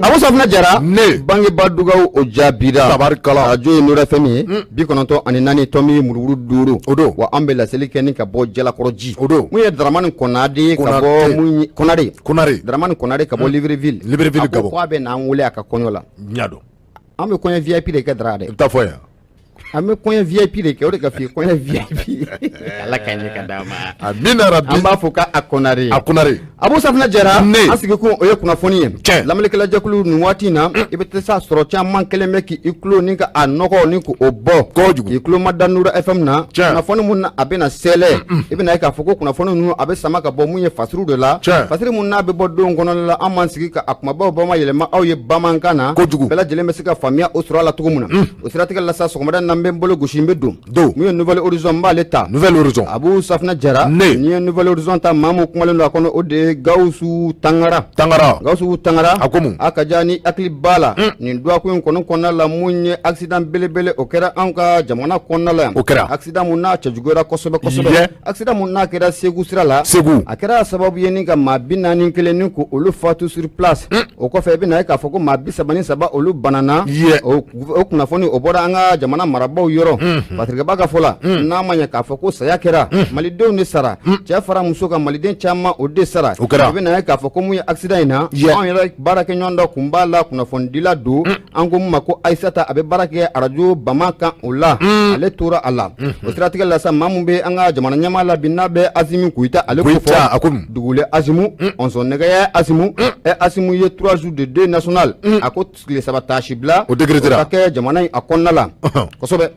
Abu Safunɛ Jara ne bangebaa dugaw o jaabira tabarikala. Arajo ye Nord FM ye 94 tomi murumuru 5. O don. Wa an bɛ laseli kɛ ni ka bɔ Jalakɔrɔji. O don. Mun ye Daramani Konade ye ka Konate. bɔ mun ye Konare. Konare. Daramani Konare ka bɔ Libreville. Libreville A ko Gabon. k'a bɛ n'an wele a ka kɔɲɔ la. N y'a dɔn. An bɛ kɔɲɔ VIP de kɛ Dara dɛ. I bɛ taa fɔ yan. An bɛ kɔɲɔ VIP de kɛ, o de ka f'i ye kɔɲɔ VIP. Ala ka ɲɛ ka d'an ma. Amina rabi. An b'a fɔ k'a Konare. A Konare. Abu Safunɛ Jara. Ne. An sigikun o ye kunnafoni ye. Tiɲɛ. Lamɛnnikɛla jɛkulu nin waati in na, i bɛ taa sɔrɔ caman kɛlen bɛ k'i tulo ni ka a nɔgɔ ni k'o bɔ. Kojugu. K'i tulo ma da Nord FM na. Tiɲɛ. Kunnafoni mun na a bɛna sɛlɛ. I bɛna ye k'a fɔ ko kunnafoni ninnu a bɛ sama ka bɔ mun ye fasiriw de la. Tiɲɛ. Fasiri mun n'a bɛ bɔ don kɔnɔna la, an m'an sigi ka a kumabaw bayɛlɛma aw ye bamanankan na. Kojugu. Bɛɛ lajɛlen bɛ se ka faamuya o sɔrɔ a la cogo min na. O siratigɛ la sa, sɔgɔmada in na n bɛ n bolo gosi n bɛ don. Don. Mun ye Nouvel Horizon n b'ale ta. Nouvel Horizon. Abu Safunɛ Jara. Ne. N'i ye Nouvel Horizon ta, maa mun kumalen don a kɔnɔ, o de ye Gawusu Tangara. Tangara. Gawusu Tangara. A ko mun? A ka ja ni hakili b'a la. Nin dɔgɔkun in kɔni kɔnɔna la, mun ye accident belebele o kɛra anw ka jamana kɔnɔna la yan. O kɛra. Accident mun n'a cɛjuguyara kosɛbɛ kosɛbɛ. Yɛ. Accident mun n'a kɛra Segu sira la. Segu. A kɛra sababu ye ni ka maa 41 ni ko olu fatu sur place. O kɔfɛ, i bɛna ye k'a fɔ ko maa 33 olu banana. Yɛ. O kunnafoni o bɔra an ka jamana marabaaw yɔrɔ. Patirikɛba ka fɔ la, n'a ma ɲɛ k'a fɔ ko saya kɛra, malidenw de sara, cɛ fara muso kan, maliden caman o de sara. O kɛra. I bɛna ye k'a fɔ ko mun ye accident in na, Yɛ. anw yɛrɛ baarakɛɲɔgɔn dɔ tun b'a la, kunnafonidila don, an ko mun ma ko Ayisata, a bɛ baara kɛ arajo Bama kan o la, ale tora a la. O siratigɛ la sa, maa mun bɛ an ka jamana ɲɛmaa la bi, n'a bɛ Asimi Goyita ale ko Goyita, fɔ. A ko mun? Dugule Asimu ɔnsɔn nɛgɛya Asimu ɛ Asimu ye 3 jours de deuil national, a ko tile 3 taasi bila O décrétera. o ka kɛ jamana in a kɔnɔna la kosɛbɛ.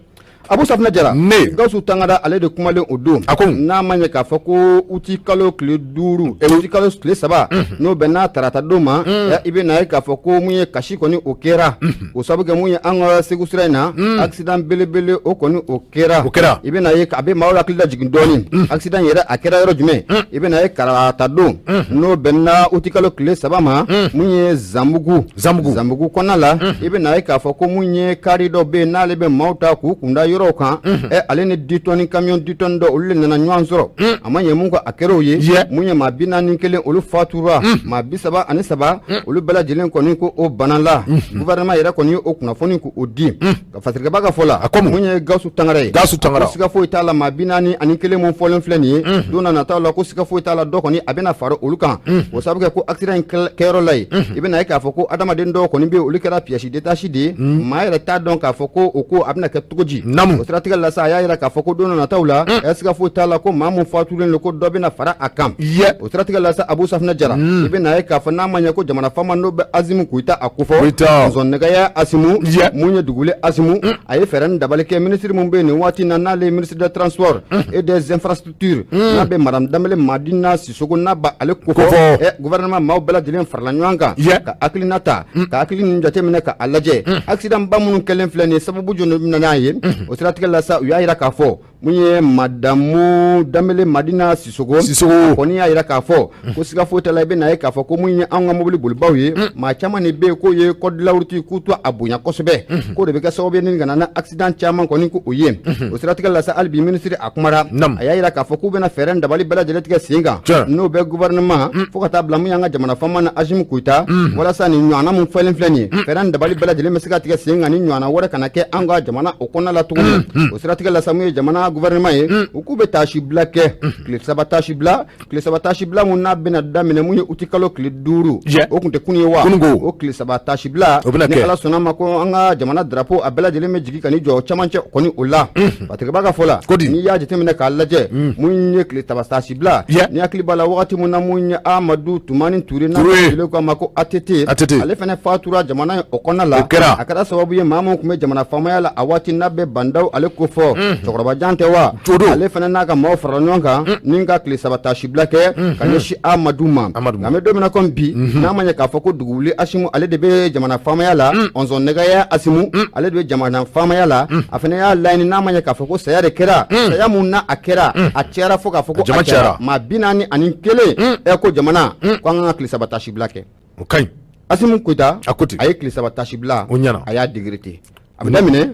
Abu Safunɛ Jara. Ne. Gawusu Tangara ale de kumalen o don. A ko mun? N'a ma ɲɛ k'a fɔ ko uti kalo tile 5, uti kalo tile 3, n'o bɛn n'a tarata don ma, i bɛ na ye k'a fɔ ko mun ye kasi kɔni o kɛra. O sababu kɛ mun ye an ka Segu sira in na, accident belebele o kɔni o kɛra. O kɛra. I bɛ na ye a bɛ maaw hakili lajigin dɔɔnin. Accident yɛrɛ a kɛra yɔrɔ jumɛn? I bɛ na ye tarata don, n'o bɛnna uti kalo tile 3 ma, mun ye Zanbugu. Zanbugu. Zanbugu kɔnɔna la, i bɛ na ye k'a fɔ ko mun ye kari dɔ bɛ yen n'ale bɛ maaw ta k'u kunda yɔrɔw kan, ale ni 10 tonnes, camion 10 tonnes dɔ, olu de nana ɲɔgɔn sɔrɔ. A ma ɲɛ mun kɔ, a kɛra o ye. Yɛ. Mun ye maa 41 olu fatura, maa 33 olu bɛɛ lajɛlen kɔni ko o bana la. Gouvernement yɛrɛ kɔni ye o kunnafoni k'o di. Ka fasirikɛba ka fɔ la, A ko mun? mun ye Gawusu Tangara ye. Gawusu Tangara. Ko siga foyi t'a la, maa 41 mun fɔlen filɛ nin ye, don na nataw la ko siga foyi t'a la, dɔ kɔni a bɛna fara olu kan. O sababu kɛ ko accident in kɛyɔrɔ la yen, i bɛna ye k'a fɔ ko adamaden dɔw kɔni bɛ yen, olu kɛra pièce détachée de ye. Maa yɛrɛ t'a dɔn k'a fɔ ko o ko a bɛna kɛ cogo di. Naamu. O siratigɛ la sa, a y'a jira k'a fɔ ko don na nataw la, siga foyi t'a la ko maa mun fatulen don, ko dɔ bɛna fara a kan. Yɛ. O siratigɛ la sa, Abu Safunɛ Jara, i bɛna ye k'a fɔ n'a ma ɲɛ ko jamana faama n'o bɛ Asimi Goyita a kofɔ. Goyita. Nsɔn nɛgɛya Asimu. Yɛ. Mun ye dugule Asimu, a ye fɛɛrɛ ni dabali kɛ. Minisiri mun bɛ yen nin waati in na, n'ale ye ministre des transports et des infrastructures, n'a bɛ madame Danbele Madina Sisoko, n'a ba ale kofɔ. Kofɔ. Gouvernement maaw bɛɛ lajɛlen farala ɲɔgɔn kan Yɛ. ka hakilina ta, ka hakili ninnu jateminɛ ka a lajɛ, accident ba minnu kɛlen filɛ nin ye, sababu jɔn de bɛ na n'a ye. O siratigɛ la sa, u y'a jira k'a fɔ mun ye madamu Danbele Madina Sisoko. Sisoko. A kɔni y'a jira k'a fɔ ko siga foyi t'a la, i bɛ na ye k'a fɔ ko mun ye anw ka mobili bolibaw ye, maa caman de bɛ yen k'o ye code de la route k'u to a bonya kosɛbɛ, k'o de bɛ kɛ sababu ye ni ka na ni accident caman kɔni ko o ye. O siratigɛ la sa, hali bi minisiri a kumara. Naamu. A y'a jira k'a fɔ k'u bɛna fɛɛrɛ ni dabali bɛɛ lajɛlen tigɛ sen kan, Tiɲɛ. n'o bɛ gouvernement fo ka taa bila mun y'an ka jamana faama na Asimi Goyita, walasa nin ɲɔgɔnna mun fɔlen filɛ nin ye, fɛɛrɛ ni dabali bɛɛ lajɛlen bɛ se ka tigɛ sen kan ni ɲɔgɔnna wɛrɛ kana kɛ an ka jamana o kɔnɔna la tuguni. O siratigɛ la sa, mun ye jamana gouvernement ye, u k'u bɛ taasi bila kɛ, tile 3 taasi bila, tile 3 taasi bila mun n'a bɛna daminɛ mun ye uti kalo tile 5. Yɛ. O tun tɛ kunun ye wa? Kununko. O tile 3 taasi bila, O bɛna ni kɛ. Ala sɔnna ma ko an ka jamana drapeau a bɛɛ lajɛlen bɛ jigin ka n'i jɔ camancɛ kɔni o la. Patrick ka fɔ la, Ko di? n'i y'a jateminɛ k'a lajɛ, mun ye tile 3 taasi bila, Yɛ. ni hakili b'a la wagati mun na mun ye Amadu Tumani Ture, n'a Ture. jeli ko a ma ko ATT, ATT. ale fana fatura jamana in o kɔnɔna la. O kɛra. A kɛra sababu ye maa mun tun bɛ jamana faamaya la a waati, n'a bɛ Bandaw ale kofɔ, cɛkɔrɔba jan tɛ wa? Jodo. Ale fana n'a ka maaw farala ɲɔgɔn kan ni ka tile 3 taasibila kɛ ka ɲɛsin Amadu ma. Amadu ma. Nka an bɛ don min na komi bi, n'a ma ɲɛ k'a fɔ ko dugukolo Asimu ale de bɛ jamana faamaya la, ɔnzɔn nɛgɛya Asimu ale de bɛ jamana faamaya la, a fana y'a laɲini n'a ma ɲɛ k'a fɔ ko saya de kɛra, saya mun na a kɛra, a cayara fo k'a fɔ ko A jama cayara. maa 41, ɛ ko jamana ko an kan ka tile 3 taasibila kɛ. O ka ɲi. Asimu Goyita A ko ten. a ye tile 3 taasibila, O ɲɛna. a y'a décréter, a bɛ daminɛ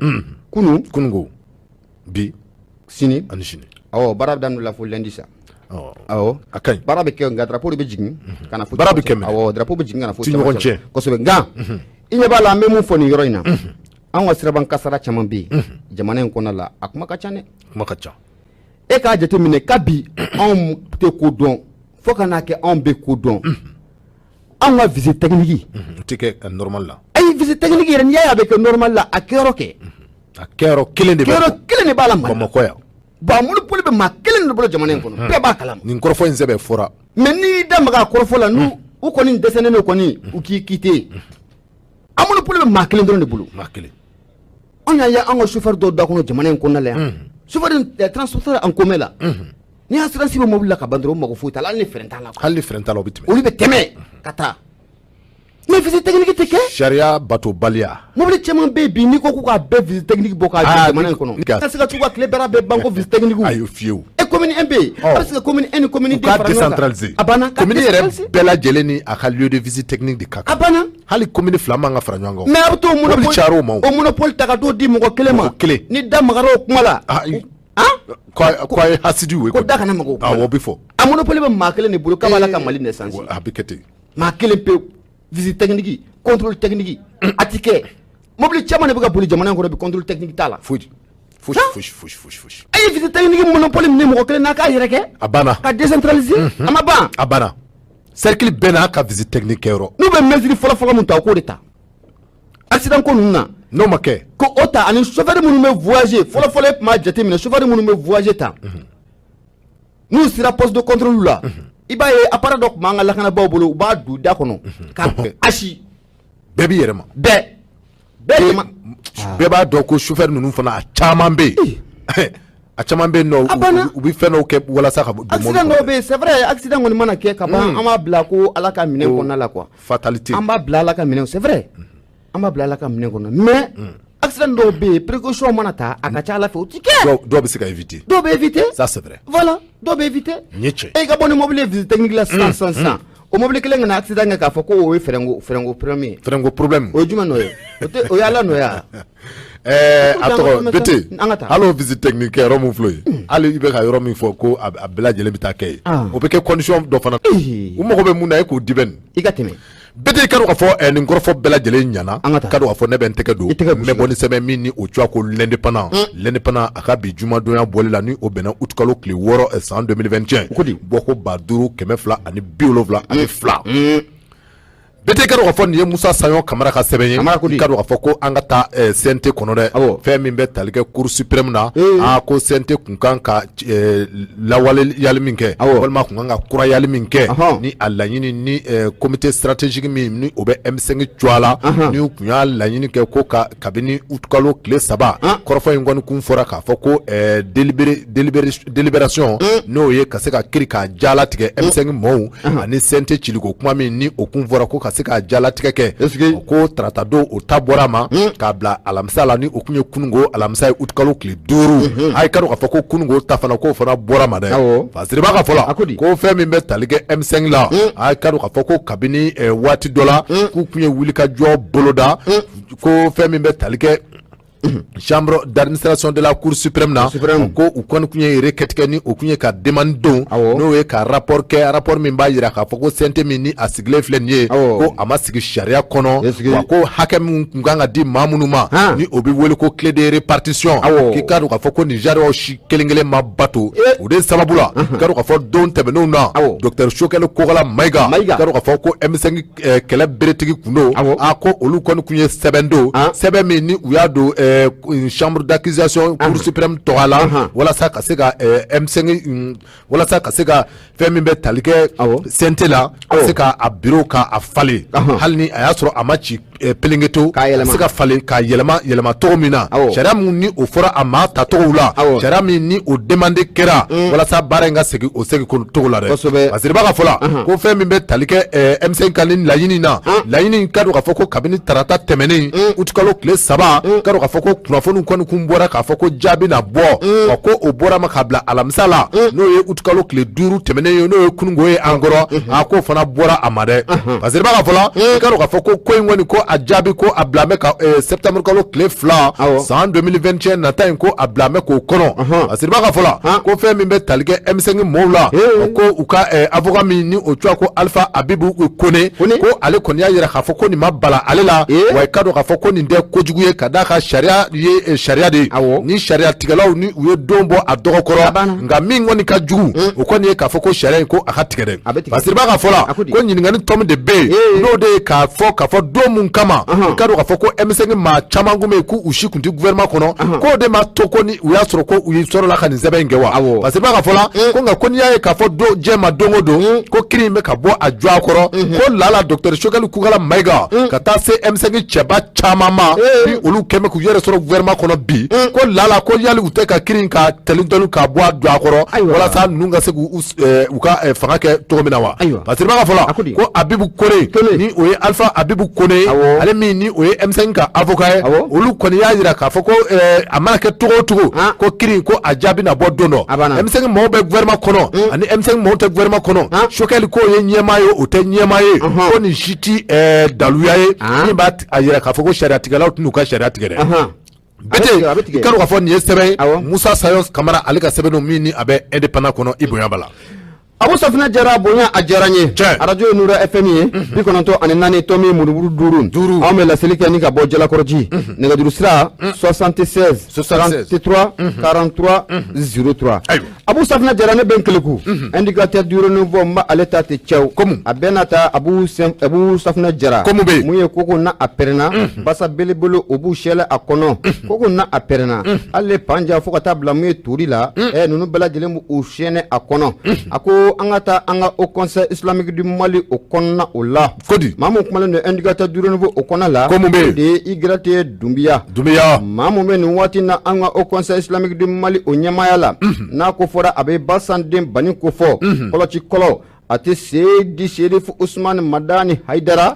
kunun. Kununko, bi Sini. Ani sini. Awɔ, baara bɛ daminɛ o la fo lundi sa. Awɔ, a ka ɲi. Baara bɛ kɛ, nka drapeau de bɛ jigin ka na fo Baara bɛ kɛ minɛ. Awɔ, drapeau bɛ jigin ka na fo Ti ɲɔgɔn cɛ. Kosɛbɛ, nka i ɲɛ b'a la, an bɛ mun fɔ nin yɔrɔ in na, an ka siraban kasara caman bɛ yen jamana in kɔnɔ la, a kuma ka ca dɛ. Kuma ka ca. E k'a jateminɛ, kabi anw tɛ ko dɔn fo ka n'a kɛ anw bɛ ko dɔn, anw ka visite technique O tɛ kɛ normal la. Ayi, visite technique yɛrɛ, n'i y'a ye a bɛ kɛ normal la, a kɛyɔrɔ kɛ. A kɛyɔrɔ kelen de bɛ Kɛyɔrɔ kelen de b'a la Mali la. Bamakɔ yan. Bon, a monopole bɛ maa kelen de bolo jamana in kɔnɔ, bɛɛ b'a kalama. Nin kɔrɔfɔ in sɛbɛn fɔra. Mais n'i y'i da maga a kɔrɔfɔ la, n'u u kɔni dɛsɛlen don kɔni, u k'i quitter. A monopole bɛ maa kelen dɔrɔn de bolo. Maa kelen. Anw y'a ye an ka chauffeur dɔw da kɔnɔ jamana in kɔnɔna la yan, chauffeur transporteur en commun la, ni assurance bɛ mobili la ka ban dɔrɔn, u mago foyi t'a la, hali ni frein t'a la. Hali ni frein t'a la, o bɛ tɛmɛ. Olu bɛ tɛmɛ ka taa, mais visite technique tɛ kɛ. Sariya batobaliya. Mobili caman bɛ yen bi, n'i ko k'u k'a bɛɛ visite technique bɔ k'a jɔ jamana in kɔnɔ, ka se ka t'u ka tile baara bɛɛ ban ko visite technique. Ayi, fiyewu. E, commune 1 bɛ yen, a bɛ se ka commune 1 ni commune 2 U ka fara ɲɔgɔn kan. Décentraliser. A banna. Commune yɛrɛ bɛɛ lajɛlen ni a ka lieu de visite technique de ka A kan. banna. Hali commune fila man ka fara ɲɔgɔn kan. Mais a bɛ t'o Mobili monopole cayara o ma o. O monopole ta ka t'o di mɔgɔ kelen ma. Mɔgɔ kelen. Ni da magara o kuma la, han, ko a ye hasidiw ye. Ko da kana maga o kuma la. Awɔ, o bɛ fɔ. A monopole bɛ maa kelen de bolo, k'a b'a la ka Mali naissance. A bɛ kɛ ten. Maa kelen pewu, visite technique, contrôle technique, a ti kɛ. Mobili caman de bɛ ka boli jamana in kɔnɔ bi, contrôle technique t'a la. Foyi fosi fosi fosi fosi fosi. A ye visite technique monopole minɛ mɔgɔ kelen n'a k'a yɛrɛ kɛ. A banna. Ka décentraliser, a ma ban. A banna, cercle bɛɛ n'a ka visite technique kɛyɔrɔ. N'u bɛ mesure fɔlɔ fɔlɔ mun ta, o k'o de ta accident ko ninnu na. N'o ma kɛ. Ko o ta, ani chauffeur minnu bɛ voyager, fɔlɔ fɔlɔ, e tun b'a jateminɛ, chauffeur minnu bɛ voyager ta, n'u sera poste de contrôle la, i b'a ye appareil dɔ tun b'an ka lakanabaaw bolo, u b'a don da kɔnɔ ka asi. Bɛɛ b'i yɛrɛ ma. Bɛɛ bɛɛ de ma. Bɛɛ b'a dɔn ko chauffeur ninnu fana, a caman bɛ yen, a caman bɛ yen nɔ, A banna. u bɛ fɛn dɔw kɛ walasa ka don mobili Accident kɔnɔ. dɔw bɛ yen, c'est vrai, accident kɔni mana kɛ ka ban, an b'a bila ko Ala ka minɛ kɔnɔna la quoi. Fatalité. An b'a bila Ala ka minɛ, c'est vrai, an b'a bila Ala ka minɛ kɔnɔ, mais accident dɔw bɛ yen, précaution mana ta, a ka ca Ala fɛ, o ti kɛ. Dɔw bɛ se ka éviter. Dɔw bɛ éviter. Ça, c'est vrai. Voilà, dɔw bɛ éviter. Nin ye tiɲɛ. E ka bɔ ni mobili ye visite technique la sisan sisan sisan, o mobili kelen kana accident kɛ k'a fɔ ko o ye frein ko problème ye. Frein ko problème. O ye jumɛn nɔ ye? O tɛ, o ye Ala nɔ ye wa? A tɔgɔ Bete. An ka taa. Hali o visite technique kɛ yɔrɔ min filɛ ye, hali i bɛ ka yɔrɔ min fɔ ko a bɛɛ lajɛlen bɛ taa kɛ yen, o bɛ kɛ condition dɔ fana, u mago bɛ mun na, e k'o di bɛ nin. I ka tɛmɛ. Bete, i ka dɔn k'a fɔ nin kɔrɔfɔ bɛɛ lajɛlen ɲɛna. An ka taa. Ka dɔn k'a fɔ ne bɛ n tɛgɛ don I tɛgɛ n bɛ bɔ ni sɛbɛn min ni o cogoya ko l'Indépendant, l'Indépendant a ka bi jumadonya bɔli la, ni o bɛnna août kalo tile 6 san 2021, Ko di? Bɔ ko 5272. Bete, i ka dɔn k'a fɔ nin ye Musa Saɲɔ Kamara ka sɛbɛn ye. Kamara ko di? I ka dɔn k'a fɔ ko an ka taa CNT kɔnɔ dɛ. Fɛn min bɛ tali kɛ Cour suprême na, aa, ko CNT kun kan ka lawaleyali min kɛ, walima kun kan ka kurayali min kɛ, ni a laɲini ni comité stratégique min ni o bɛ M5 cogoya la, ni u kun y'a laɲini kɛ ko ka kabini août kalo tile 3, kɔrɔfɔ in kɔni kun fɔra k'a fɔ ko délibération, n'o ye ka se ka kiiri k'a jalatigɛ M5 mɔɔw ani CNT ciliko kuma min ni o kun fɔra ko ka se k'a jalatigɛ kɛ, ko tarata don, o ta bɔra a ma k'a bila alamisa la, ni o kun ye kunungo alamisa ye, août kalo tile 5. A ye ka dɔn k'a fɔ ko kunungo ta fana, k'o fana bɔra a ma dɛ. Fasiriba ka fɔ la, ko fɛn min bɛ tali kɛ M5 la, a ye ka dɔn k'a fɔ ko kabini waati dɔ la, k'u kun ye wulikajɔ boloda, ko fɛn min bɛ tali kɛ chambre d'administration de la Cour suprême na, ko u kɔni kun ye requête kɛ, ni o kun ye ka demande don, n'o ye ka rapport kɛ, rapport min b'a jira k'a fɔ ko CNT min ni a sigilen filɛ nin ye, ko a ma sigi sariya kɔnɔ, wa ko hakɛ min kun kan ka di maa minnu ma, ni o bɛ wele ko clé de répartition, k'i ka dɔn k'a fɔ ko nin sariyaw si kelen kelen ma bato. O de sababu la, i ka dɔn k'a fɔ don tɛmɛnenw na, docteur Choguel Kokala Mayiga, i ka dɔn k'a fɔ ko M5 kɛlɛ beretigi kun don, a ko olu kɔni kun ye sɛbɛn don, sɛbɛn min ni u y'a don chambre d'accusation Cour suprême tɔgɔ la, walasa ka se ka M5, walasa ka se ka fɛn min bɛ tali kɛ CNT la, ka se ka a bureau ka a falen, hali ni a y'a sɔrɔ a ma ci pelenketo, K'a yɛlɛma. ka se ka falen k'a yɛlɛma yɛlɛma cogo min na, sariya min ni o fɔra a maa tacogow la, sariya min ni o demande kɛra walasa baara in ka segin o segin cogo la dɛ. Fasiriba ka fɔ la, ko fɛn min bɛ tali kɛ M5 ka ni laɲini na, laɲini ka dɔn k'a fɔ ko kabini tarata tɛmɛnen, août kalo tile 3, ka dɔn k'a fɔ ko kunnafoniw kɔni kun bɔra k'a fɔ ko jaabi na bɔ, wa ko o bɔra ma k'a bila alamisa la, n'o ye août kalo tile 5 tɛmɛnen ye, n'o ye kunungo ye an kɔrɔ, a k'o fana bɔra a ma dɛ. Fasiriba ka fɔ la, i ka dɔn k'a fɔ ko ko in kɔni ko a jaabi ko a bila bɛ ka septembre kalo tile 2 san 2021 nata in ko a bila bɛ k'o kɔnɔ. Fasiriba ka fɔ la ko fɛn min bɛ tali kɛ M5 mɔɔw la, ko u ka avocat min ni o tɔgɔ ko Alpha Abibu Kone, ko ale kɔni y'a yira k'a fɔ ko nin ma bala ale la, wa i ka dɔn k'a fɔ ko nin tɛ kojugu ye, ka d'a ka sariya ye sariya de ye, ni sariya tigɛlaw ni u ye don bɔ a dɔgɔ kɔrɔ, nka min kɔni ka jugu o kɔni ye k'a fɔ ko sariya in ko a ka tigɛ dɛ. Fasiriba ka fɔ la ko ɲininkali tɔ min de bɛ yen, n'o de ye k'a fɔ don mun kama, i ka dɔn k'a fɔ ko M5 maa caman kun bɛ yen k'u si kun tɛ gouvernement kɔnɔ, k'o de ma to ko ni u y'a sɔrɔ ko u sɔrɔla ka nin sɛbɛn in kɛ wa. Fasiriba ka fɔ la ko nka ko n'i y'a ye k'a fɔ don diɲɛ ma don o don ko kiri in bɛ ka bɔ a jɔ a kɔrɔ, ko lala docteur Choguel Kokalla Maïga ka taa se M5 cɛba caman ma ni olu kɛn bɛ k'u yɛrɛ sɔrɔ gouvernement kɔnɔ bi, ko lala ko yali u tɛ ka kiri in ka tɛli dɔɔni k'a bɔ a don a kɔrɔ walasa ninnu ka se k'u u ka fanga kɛ cogo min na wa. Fasiriba ka fɔ la ko Abibu Kone, ni o ye Alpha Abibu Kone, ale min ni o ye M5 ka avocat ye, olu kɔni y'a jira k'a fɔ ko a mana kɛ cogo o cogo ko kiri ko a jaabi na bɔ don dɔ. M5 mɔgɔw bɛ gouvernement kɔnɔ ani M5 mɔgɔw tɛ gouvernement kɔnɔ, Choguel k'o ye ɲɛmaa ye o tɛ ɲɛmaa ye, ko nin si ti daluya ye min b'a jira k'a fɔ ko sariyatigɛlaw tɛn'u ka sariya tigɛ dɛ. Bete i ka dɔn k'a fɔ nin ye sɛbɛn ye Musa Sayɔn Kamara ale ka sɛbɛn don min ni a bɛ Indépendant kɔnɔ, i bonya b'a la. Abu Safinɛ Jara, bonya a diyara n ye. Arajo ye Nura FM ye 94 tomi murumuru 5. Anw bɛ laseli kɛ ni ka bɔ Jalakɔrɔji. Nɛgɛjuru sira 76 33 43 03. Abu Safinɛ Jara, ne bɛ n keleku indicateur du renouveau, n b'ale ta tɛ cɛw. Komu a bɛɛ n'a ta Abu Safinɛ Jara. Komu bɛ yen. Mun ye koko na a pɛrɛnna, basa belebele o b'u sɛlɛ a kɔnɔ, koko na a pɛrɛnna, hali panja fo ka taa bila mun ye tori la, ninnu bɛɛ lajɛlen b'u sɛnɛ a kɔnɔ. A ko an ka taa an ka Haut Conseil islamique du Mali o kɔnɔna o la. Kodi maa mun kumalen don indicateur du renouveau o kɔnɔna la, ko mun bɛ yen? De ye Igrate Dunbiya. Dunbiya. Maa mun bɛ nin waati na an ka Haut Conseil islamique du Mali o ɲɛmaaya la, n'a ko fɔra a bɛ Basanden Bani ko fɔ, kɔlɔci kɔlɔ a tɛ Seyidi Serifu Usumani Madani Hayidara.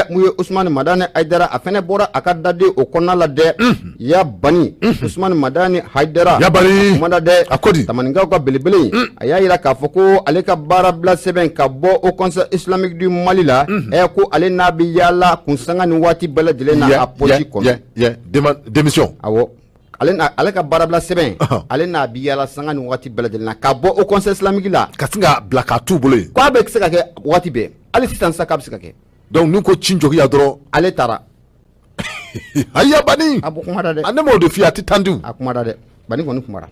Mun ye Usumani Madani Hayidara, a fɛnɛ bɔra a ka daden o kɔnɔna la dɛ. Ya Bani Usumani Madani Hayidara. Ya Bani. Kumada dɛ. A ko di? Tamaninkaw ka belebele, a y'a yira k'a fɔ ko ale ka baara bila sɛbɛn ka bɔ Haut Conseil islamique du Mali la, ko ale n'a bɛ yaala kunsanga ni waati bɛɛ lajɛlen na a poche kɔnɔ. Démission. Awɔ. Ale ka baarabila sɛbɛn, ale n'a bi yaala sanga ni waati bɛɛ lajɛlen na ka bɔ Haut Conseil islamique la. Ka sin k'a bila k'a t'u bolo yen. K'a bɛ se ka kɛ waati bɛɛ, hali sisan sisan k'a bɛ se ka kɛ. Donc n'u ko ci jɔgiya dɔrɔn. Ale taara. Ayiwa Bani. A bɔ kuma da dɛ. A ne m'o de f'i ye, a tɛ tan di. A kuma da dɛ, Bani kɔni kumara.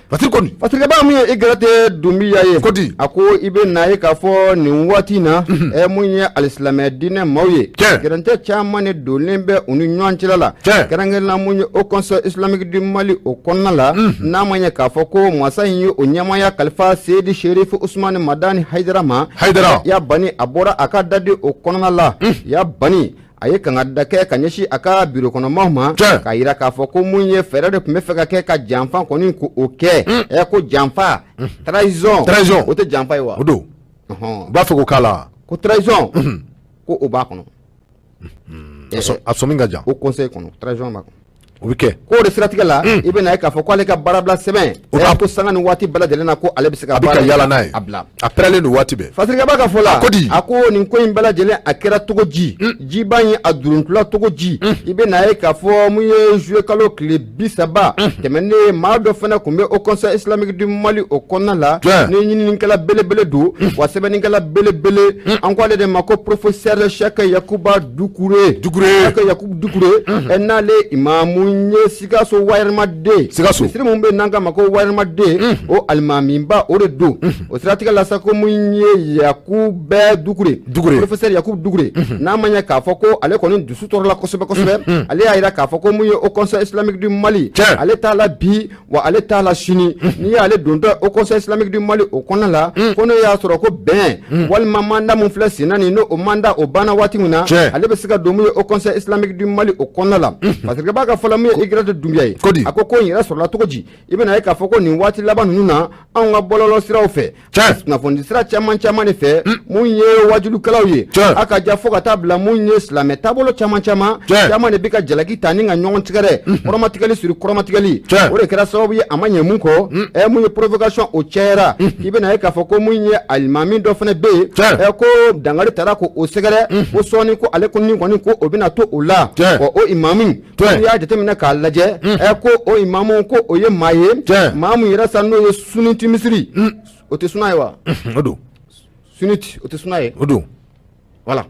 Fasiri kɔni. Fasirikɛba mun ye Igrate Dunbiya ye. Kodi. A ko i bɛ na ye k'a fɔ nin waati in na, mun ye alisilamɛ diinɛ maaw ye. Gɛrɛntɛ caman de donnen bɛ u ni ɲɔgɔn cɛla la. Kɛrɛnkɛrɛnnenya mun ye Haut Conseil islamique du Mali o kɔnɔna la, n'a ma ɲɛ k'a fɔ ko masa in ye o ɲɛmaaya kalifa Seyidi Serifu Usumani Madani Hayidara ma. Hayidara. Ya Bani a bɔra a ka daden o kɔnɔna la. Ya Bani a ye kangari kɛ ka ɲɛsin a ka biro kɔnɔmaw ma, k'a yira k'a fɔ ko mun ye fɛɛrɛ de tun bɛ fɛ ka kɛ ka janfa kɔni ko o kɛ, ko janfa trahison. Trahison. O tɛ janfa ye wa? O don. U b'a fɛ k'o k'a la. Ko trahison ko o b'a kɔnɔ. A sɔmi ka jan. O conseil kɔnɔ trahison b'a kɔnɔ. O bɛ kɛ. K'o de siratigɛ la, i bɛ na ye k'a fɔ k'ale ka baarabila sɛbɛn, ko sanga ni waati bɛɛ lajɛlen na ko ale bɛ se ka baara a bɛ ka yaala n'a ye. A bila. A pɛrɛlen don waati bɛɛ. Fasirikɛba ka fɔ la. A ko di? A ko nin ko in bɛɛ lajɛlen a kɛra cogo ji. Jiba in a duruntula cogo ji. I bɛ na ye k'a fɔ mun ye juillet kalo tile 30 tɛmɛnen, maa dɔ fana tun bɛ Haut Conseil islamique du Mali o kɔnɔna la. Ni ɲininikɛla belebele don, wa sɛbɛnnikɛla belebele, an ko ale de ma ko professeur Cheikh Yakuba Doucouré. Doucouré. Cheikh Yakuba Doucouré. N'ale imamu ye Sikaso Wayɛrɛmaden. Sikaso. Misiri mun bɛ n'an k'a ma ko Wayɛrɛmaden, o alimamiba o de don. O siratigɛ la sa ko mun ye Yakuba Doucouré. Doucouré. Professeur Yakuba Doucouré. N'a ma ɲɛ k'a fɔ ko ale kɔni dusu tɔɔrɔla kosɛbɛ kosɛbɛ. Ale y'a yira k'a fɔ ko mun ye Haut Conseil islamique du Mali. Ale t'a la bi wa ale t'a la sini. N'i y'ale dontɔ Haut Conseil islamique du Mali o kɔnɔna la, ko n'o y'a sɔrɔ ko bɛn walima mandat mun filɛ sen na nin, n'o mandat o banna waati min na, ale bɛ se ka don mun ye Haut Conseil islamique du Mali o kɔnɔna la. Parce que b'a ka fɔ la bila mun ye Y Dunbiya ye, a ko ko in yɛrɛ sɔrɔla cogo di? I bɛna ye k'a fɔ ko nin waati laban ninnu na, anw ka bɔlɔlɔ siraw fɛ, kunnafoni sira caman caman de fɛ, mun ye wajulukɛlaw ye, a ka ja fo ka taa bila mun ye silamɛ taabolo caman caman caman de bɛ ka jalaki ta ni ka ɲɔgɔn tigɛrɛ, kɔrɔmatigɛli siri kɔrɔmatigɛli. O de kɛra sababu ye, a ma ɲɛ mun kɔ, mun ye provocation o cayara. I bɛna ye k'a fɔ ko mun ye alimami dɔ fana bɛ yen, ko dankari taara ko o sɛgɛrɛ, ko sɔɔni ko ale kɔni ko o bɛna to o la. O imamu, n'i y'a jateminɛ k'a lajɛ, ko o imamu ko o ye maa ye, maa mun yɛrɛ sa n'o ye sunnite misiri, o tɛ suna ye wa? O don. Sunnite, o tɛ suna ye. O don. Voilà.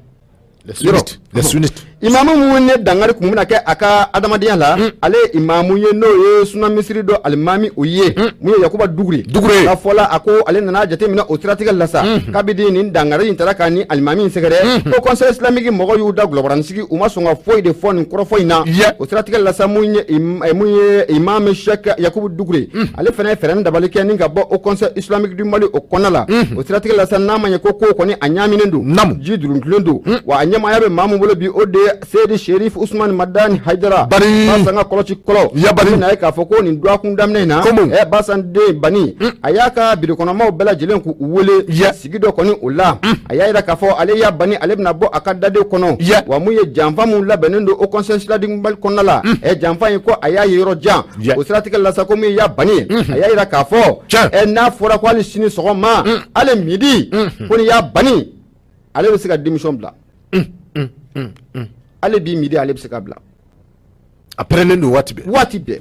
Les sunnites, les sunnites. Imamu mun ye dankari kun bɛna kɛ a ka adamadenya la, ale ye imamu ye n'o ye suna misiri dɔ alimami o ye, mun ye Yakuba Dugure. Dugure. Ka fɔ la, a ko ale nana jateminɛ o siratigɛ la sa, kabini nin dankari in taara ka ni alimami in sɛgɛrɛ, ko conseil islamique mɔgɔw y'u da gulɔbaranin sigi, u ma sɔn ka foyi de fɔ nin kɔrɔfɔ in na. O siratigɛ la sa, mun ye imam Cheikh Yakubu Dugure, ale fana ye fɛɛrɛ ni dabali kɛ ni ka bɔ au conseil islamique du Mali o kɔnɔna la. O siratigɛ la sa, n'a ma ɲɛ ko kɔni a ɲaaminen don, ji duruntulen don, wa a ɲɛmaaya bɛ maa mun bolo bi, o de ye Seydi Sherif Usman Madani Haidara, Basan ka kɔlɔsi kɔlɔ. Yabali. Na ye k'a fɔ ko nin dɔgɔkun daminɛ in na, Basan den Bani, a y'a ka birikɔnɔmaw bɛɛ lajɛlen k'u wele sigi dɔ kɔni o la. A y'a jira k'a fɔ ale y'a Bani, ale bɛna bɔ a ka daden kɔnɔ, wa mun ye janfa mun labɛnnen don au conseil islamique Mali kɔnɔna la, janfa in ko a y'a ye yɔrɔ jan. O siratigɛ la sa, ko mun y'a Bani, a y'a jira k'a fɔ n'a fɔra ko hali sini sɔgɔma, hali midi, ko ni y'a Bani, ale bɛ se ka démission bila. Ale bi midi, ale bɛ se ka bila. A pɛrɛnnen don waati bɛɛ. Waati bɛɛ.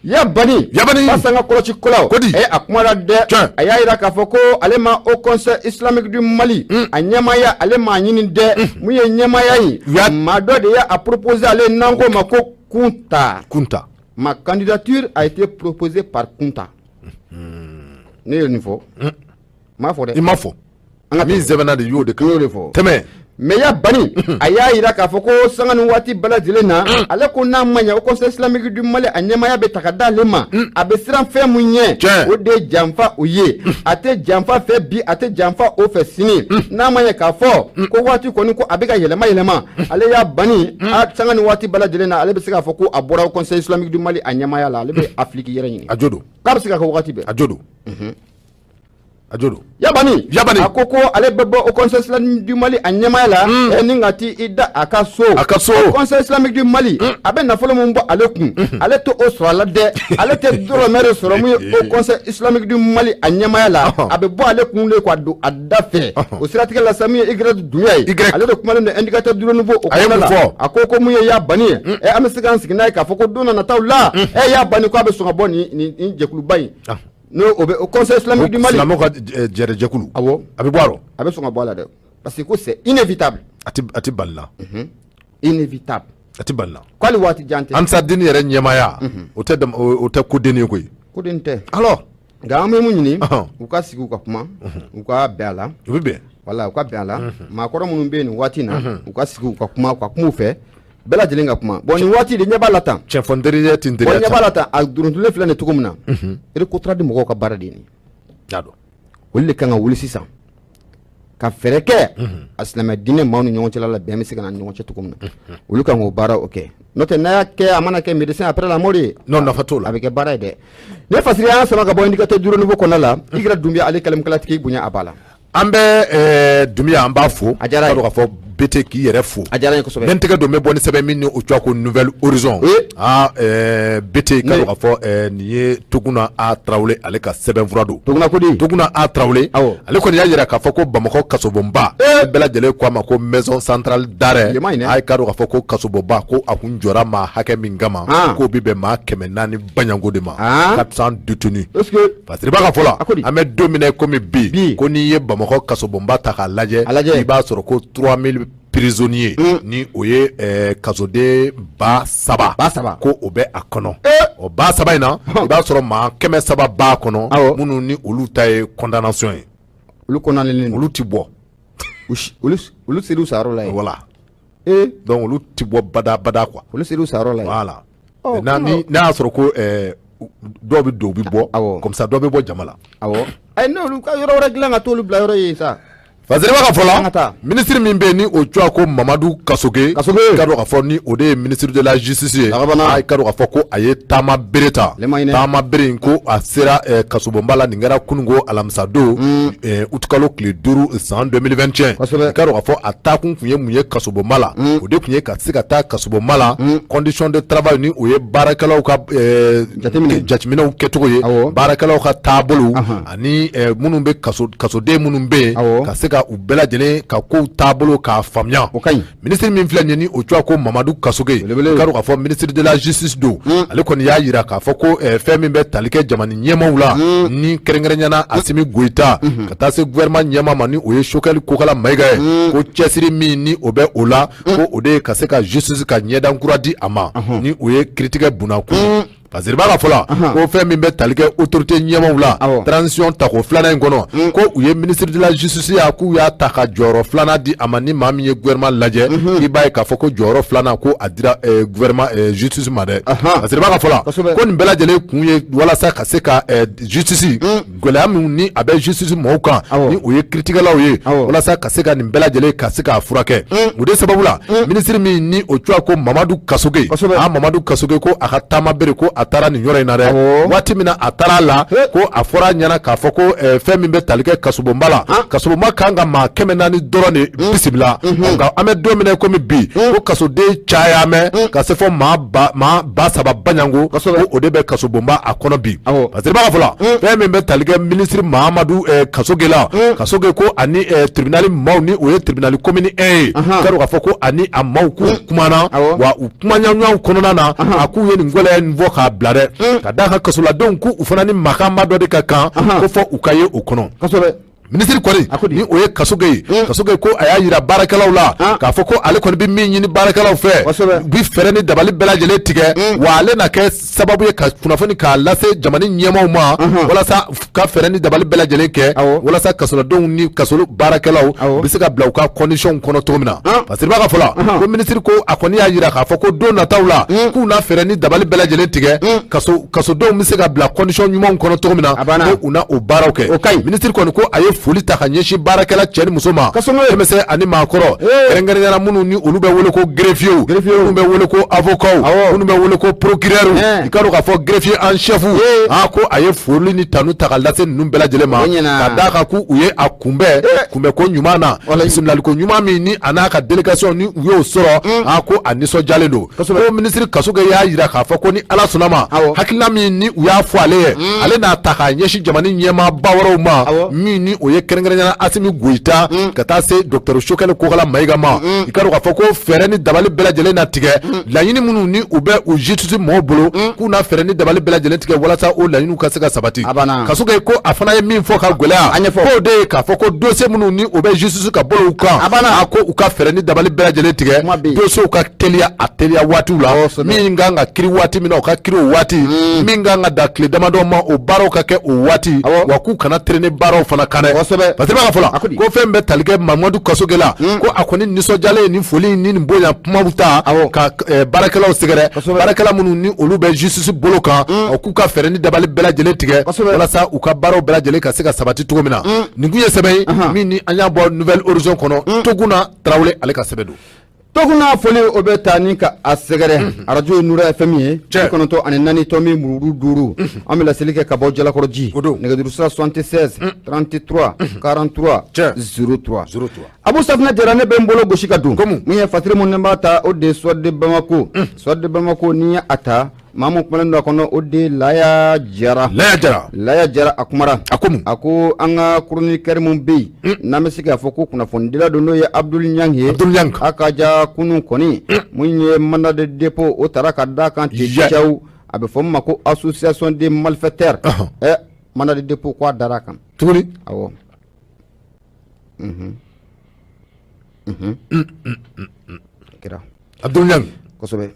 Ya Bani. Ya Bani. Basan ka kɔlɔsi kɔlɔ. Kodi. A kumana dɛ. A y'a jira k'a fɔ ko ale ma au conseil islamique du Mali, a ɲɛmaaya ale m'a ɲini dɛ. Mun ye ɲɛmaaya ye, maa dɔ de y'a proposé ale, n'an ko ma ko Kunta. Kunta. Ma candidature a été proposée par Kunta. Ne ye nin fɔ. N m'a fɔ dɛ. I m'a fɔ. Min sɛbɛnna de y'o de kan. Y'o de fɔ. Tɛmɛ. Mais ya Bani, a y'a jira k'a fɔ ko sanga ni waati bɛɛ lajɛlen na, ale ko n'a ma ɲɛ au conseil islamique du Mali a ɲɛmaaya bɛ ta ka d'ale ma, a bɛ siran fɛn mun ɲɛ, o de ye janfa o ye. A tɛ janfa fɛ bi, a tɛ janfa o fɛ sini. N'a ma ɲɛ k'a fɔ ko waati kɔni ko a bɛ ka yɛlɛma yɛlɛma, ale y'a Bani, sanga ni waati bɛɛ lajɛlen na, ale bɛ se k'a fɔ ko a bɔra au conseil islamique du Mali a ɲɛmaaya la, ale bɛ Afiriki yɛrɛ ɲini. A jo don. K'a bɛ se ka kɛ waati bɛɛ. A jo don. A jo don. Yabani. Yabani. A ko ale bɛ bɔ au conseil islamique du Mali a ɲɛmaaya la, ni ka t'i i da a ka so. A ka so. Au conseil islamique du Mali, a bɛ nafolo mun bɔ ale kun, ale t'o sɔrɔ a la dɛ, ale tɛ dɔrɔmɛ de sɔrɔ mun ye au conseil islamique du Mali a ɲɛmaaya la, a bɛ bɔ ale kun de k'a don a da fɛ. O siratigɛ la sa, mun ye Y Dunbiya ye, ale de kumalen don indicateur du renouveau o kɔnɔna la. A ko mun ye y'a Bani ye, an bɛ se k'an sigi n'a ye k'a fɔ ko don nataw la, y'a Bani ko a bɛ sɔn ka bɔ nin jɛkuluba in. N'o o bɛ au conseil islamique du Mali. Silamɛw ka jɛrɛjɛkulu. Awɔ. A bɛ bɔ a rɔ. A bɛ sɔn ka bɔ a la dɛ, parce que ko c'est inévitable. A tɛ bali la. Inévitable. A tɛ bali la. K'ale waati jan tɛ. Ansar-Dine yɛrɛ ɲɛmaaya, o tɛ kodenni ye koyi. Kodenni tɛ. Alors. Nka an bɛ mun ɲini, u ka sigi u ka kuma, u ka bɛn a la. U bɛ bɛn. Voilà, u ka bɛn a la. Maakɔrɔ minnu bɛ yen nin waati in na, u ka sigi u ka kuma, u ka kuma u fɛ. Bɛɛ lajɛlen ka kuma. Bon, nin waati de ɲɛ b'a la tan. Cɛfɔ n teriya tɛ n teriya. Bon, ɲɛ b'a la tan, a duruntulen filɛ nin cogo min na, Recotra di mɔgɔw ka baara de ye nin. Y'a dɔn. Olu de kan ka wuli sisan ka fɛɛrɛ kɛ a silamɛ diinɛ maaw ni ɲɔgɔn cɛla la, bɛn bɛ se ka na ni ɲɔgɔn cɛ cogo min na. Olu kan k'o baara o kɛ. N'o tɛ n'a y'a kɛ, a mana kɛ médecin après la mort ye. Non, nafa t'o la. A bɛ kɛ baara ye dɛ. Ne Fasiri y'an sama ka bɔ indicateur du renouveau kɔnɔna la, Y Dunbiya ale kalimakalatigi bonya a b'a la. An bɛ Dunbiya, an b'a fo. A diyara n ye. K'a fɔ BT k'i yɛrɛ fo. A diyara n ye kosɛbɛ. N bɛ n tɛgɛ don, n bɛ bɔ ni sɛbɛn min ni o tɔgɔ ko Nouvel Horizon. BT k'a dɔn k'a fɔ nin ye Toguna A Tarawele ale ka sɛbɛnfura don. Toguna ko di? Toguna A Tarawele. Awɔ. Ale kɔni y'a jira k'a fɔ ko Bamakɔ kasobonba. Bɛɛ lajɛlen ko a ma ko maison centrale d'arrêt. A k'a dɔn k'a fɔ ko kasobonba ko a kun jɔra maa hakɛ min kama. K'o bɛ bɛn maa 400 baɲanko de ma. 400 détenus. Est-ce que. Fasiriba ka fɔ la, an bɛ don min na komi bi, ko n'i ye Bamakɔ kasobonba ta k'a lajɛ, i b'a sɔrɔ ko 3000 prisonniers, ni o ye kasoden 3000 ko o bɛ a kɔnɔ. O 3000 in na, i b'a sɔrɔ maa 300 b'a kɔnɔ, minnu ni olu ta ye condamnation ye. Olu condamné olu ti bɔ. Olu ser'u sayɔrɔ la yen. Voilà. Donc olu ti bɔ bada bada quoi. Olu ser'u sayɔrɔ la yen. Voilà. N'a y'a sɔrɔ ko dɔw bɛ don, u bɛ bɔ, comme ça dɔw bɛ bɔ jama la. Awɔ. Ayi, n'olu ka yɔrɔ wɛrɛ dilan ka t'olu bila yɔrɔ ye sa. Fasiriba ka fɔ la, minisiri min bɛ yen ni o tɔgɔ ko Mamadu Kasoge, i ka dɔn k'a fɔ ni o de ye ministre de la justice ye, i ka dɔn k'a fɔ ko a ye taama bere ta, taama bere in ko a sera kasobonba la, nin kɛra kununko alamisa don, utikalo tile 5 san 2021, i ka dɔn k'a fɔ a taakun tun ye mun ye kasobonba la, o de tun ye ka se ka taa kasobonba la, condition de travail ni o ye baarakɛlaw ka jateminɛw kɛcogo ye, baarakɛlaw ka taabolo ani minnu bɛ kasoden minnu bɛ yen ka se ka u bɛɛ lajɛlen ka kow taabolo k'a faamuya. O ka ɲi. Minisiri min filɛ nin ye ni o tɔgɔ ko Mamadu Kasoge, i ka dɔn k'a fɔ ministre de la justice don, ale kɔni y'a jira k'a fɔ ko fɛn min bɛ tali kɛ jamana ɲɛmaaw la, ni kɛrɛnkɛrɛnnenya la Asimi Goyita, ka taa se gouvernement ɲɛmaa ma ni o ye Sogɛli Kokala Mayiga ye, ko cɛsiri min ni o bɛ o la, ko o de ye ka se ka justice ka ɲɛdan kura di a ma, ni o ye kiritigɛ bunakun. Fasiriba ka fɔ la, ko fɛn min bɛ tali kɛ autorité ɲɛmaaw la, transition tako filanan in kɔnɔ, ko u ye ministre de la justice ya k'u y'a ta ka jɔyɔrɔ filanan di a ma. Ni maa min ye gouvernement lajɛ, i b'a ye k'a fɔ ko jɔyɔrɔ filanan ko a dira gouvernement justice ma dɛ. Fasiriba ka fɔ la, ko nin bɛɛ lajɛlen kun ye walasa ka se ka justice gɛlɛya min ni a bɛ justice mɔgɔw kan, ni o ye kiritigɛlaw ye, walasa ka se ka nin bɛɛ lajɛlen ka se k'a furakɛ. O de sababu la, minisiri min ni o tɔgɔ ko Mamadu Kasoge, a Mamadu Kasoge, ko a ka taama bere ko a taara nin yɔrɔ in na dɛ. Waati min na a taara a la, ko a fɔra a ɲɛna k'a fɔ ko fɛn min bɛ tali kɛ kasobonba la, kasobonba kan ka maa 400 dɔrɔn de bisimila, nka an bɛ don min na komi bi, ko kasoden caya mɛ ka se fɔ maa 3000 baɲango, ko o de bɛ kasobonba a kɔnɔ bi. Fasiriba ka fɔ la, fɛn min bɛ tali kɛ minisiri Mahamadu Kasoge la, Kasoge ko ani tribunal maaw, ni o ye tribunal commune 1 ye, ka dɔn k'a fɔ ko ani a maaw k'u kumana, wa u kumaɲɔgɔnya kɔnɔna na, a k'u ye nin gɛlɛya in fɔ k'a bila dɛ, ka d'a kan kasoladenw k'u fana ni makanba dɔ de ka kan, ko fɔ u ka ye o kɔnɔ. Minisiri kɔni, ni o ye Kasoge ye, Kasoge ko a y'a jira baarakɛlaw la k'a fɔ ko ale kɔni bɛ min ɲini baarakɛlaw fɛ, u bɛ fɛɛrɛ ni dabali bɛɛ lajɛlen tigɛ, wa ale na kɛ sababu ye ka kunnafoni k'a lase jamana ɲɛmaaw ma, walasa ka fɛɛrɛ ni dabali bɛɛ lajɛlen kɛ walasa kasoladenw ni kaso baarakɛlaw bɛ se ka bila u ka condition kɔnɔ cogo min na. Fasiriba ka fɔ la, ko minisiri ko a kɔni y'a jira k'a fɔ ko don nataw la, k'u na fɛɛrɛ ni dabali bɛɛ lajɛlen tigɛ, kasodenw bɛ se ka bila condition ɲumanw kɔnɔ cogo min na, ko u na o baaraw kɛ. Minisiri kɔni ko a ye foli ta ka ɲɛsin baarakɛla cɛ ni muso ma, denmisɛn ani maakɔrɔ, kɛrɛnkɛrɛnnenya la minnu ni olu bɛ wele ko greffier, minnu bɛ wele ko avocat, minnu bɛ wele ko procureur, i ka dɔn k'a fɔ greffier en chef, a ko a ye foli ni tanu ta ka lase ninnu bɛɛ lajɛlen ma, ka d'a kan k'u ye a kunbɛn kunbɛnko ɲuman na, bisimilaliko ɲuman min ni a n'a ka délégation ni u y'o sɔrɔ, a ko a nisɔndiyalen don. Ko minisiri Kasoge y'a jira k'a fɔ ko ni Ala sɔnna ma, hakilina min ni u y'a fɔ ale ye, ale n'a ta k'a ɲɛsin jamana ɲɛmaaba wɛrɛw ma, min ni o ye kɛrɛnkɛrɛnnenya la Asimi Goyita, ka taa se docteur Sogɛli Kokala Mayiga ma, i ka dɔn k'a fɔ ko fɛɛrɛ ni dabali bɛɛ lajɛlen na tigɛ, laɲini minnu ni u bɛ u justice mɔgɔw bolo, k'u na fɛɛrɛ ni dabali bɛɛ lajɛlen tigɛ walasa o laɲiniw ka se ka sabati. Kasoge ko a fana ye min fɔ ka gɛlɛya, k'o de ye k'a fɔ ko dossier minnu ni o bɛ justice ka bolow kan, a ko u ka fɛɛrɛ ni dabali bɛɛ lajɛlen tigɛ, dossier ka teliya a teliya waatiw la, min kan ka kiri waati min na, o ka kiri o waati, min kan ka da tile damadɔ ma, o baaraw ka kɛ o waati, wa k'u kana traîner baaraw fana kan dɛ. Parce que b'a fɔ la ko fɛn bɛ tali kɛ Mamadu Kasoge la, ko a kɔni nisɔndiyalen ni foli ni nin bonya kumaw ta ka baarakɛlaw sɛgɛrɛ, baarakɛla minnu ni olu bɛ justice bolo kan, k'u ka fɛɛrɛ ni dabali bɛɛ lajɛlen tigɛ walasa u ka baaraw bɛɛ lajɛlen ka se ka sabati cogo min na. Nin kun ye sɛbɛn ye min ni an y'a bɔ Nouvel Horizon kɔnɔ, Toguna Tarawele ale ka sɛbɛn don. Toguna foli o bɛ taa ni ka a sɛgɛrɛ. Arajo ye Nura FM ye, 94.5. An bɛ laseli kɛ ka bɔ Jalakɔrɔji. Nɛgɛjuru sira 76 33 43 03. Abu Safinɛ Jara, ne bɛ n bolo gosi ka don. Min ye fasiri mun b'a ta, o de ye Soir de Bamako. Soir de Bamako, n'i ye a ta, maa mun kumalen don a kɔnɔ, o de ye Laya Jara. Laya Jara. Laya Jara, a kumara. A ko mun? A ko an ka chroniqueur mun bɛ yen, n'an bɛ se k'a fɔ ko kunnafonidila don, n'o ye Abdul Ɲang ye. Abdul Ɲang. A ka ja kunun kɔni, mun ye mandat de dépôt o taara ka d'a kan ten caw, a bɛ fɔ min ma ko association des malfaiteurs. Ɛ, mandat de dépôt ko a dara a kan. Tuguni? Awɔ. Kɛra. Abdul Ɲang. Kosɛbɛ.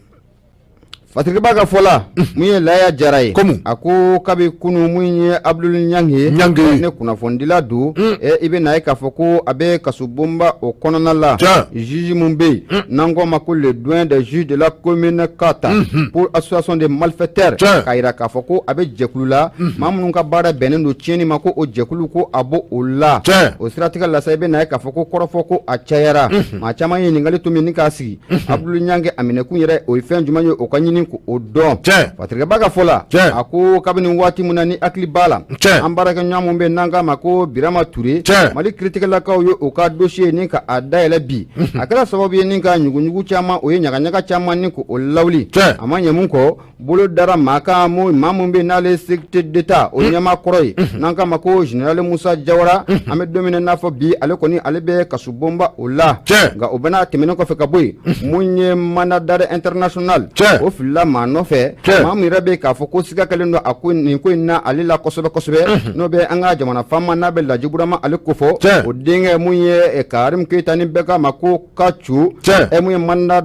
Fasiriba ka fɔ la mun ye Laya Jara ye Komu. A ko kabi kunun mun ye Abudulu Ɲangi ye Ɲangi. ne kunnafonidila don i bɛ na ye k'a fɔ ko a bɛ kasobonba o kɔnɔna la Tiɲɛ. juge mun bɛ yen n'an k'o ma ko le doyen des juges de la commune 4 pour association de malfaiteurs Tiɲɛ. k'a jira k'a fɔ ko a bɛ jɛkulu la maa minnu ka baara bɛnnen don tiɲɛni ma ko o jɛkulu ko a b'o o la Tiɲɛ. O siratigɛ la sa i bɛ na ye k'a fɔ ko kɔrɔfɔ ko a cayara maa caman ye ɲininkali to min ni k'a sigi Abudulu Ɲangi a minɛkun yɛrɛ o ye fɛn jumɛn ye o ka ɲini k'o dɔn. Tiɲɛ. Fasirikɛba ka fɔ la. Tiɲɛ. A ko kabini waati min na ni hakili b'a la. Tiɲɛ. An baarakɛɲɔgɔn min bɛ yen n'an k'a ma ko Birama Ture. Tiɲɛ. Mali kiritigɛlakaw ye o ka dossier ni ka a dayɛlɛ bi. A kɛra sababu ye ni ka ɲuguɲugu caman o ye ɲagaɲaga caman ni k'o lawuli. Tiɲɛ. A ma ɲɛ mun kɔ bolo dara maa kan maa mun bɛ n'ale sécurité d'État o ɲɛmaa kɔrɔ ye n'an k'a ma ko général Musa Jawara an bɛ don min na i n'a fɔ bi ale kɔni ale bɛ kasobonba o la nka o bɛɛ n'a tɛmɛnen kɔfɛ ka bɔ yen mun ye mandat d'arrêt international o filila maa nɔfɛ maa min yɛrɛ bɛ k'a fɔ ko siga kɛlen don a ko nin ko in na ale la kosɛbɛ kosɛbɛ n'o bɛ an ka jamana faama n'a bɛ Laji Burama ale kofɔ o denkɛ mun ye Karim Keyita ni bɛɛ k'a ma ko Kacu mun ye mandat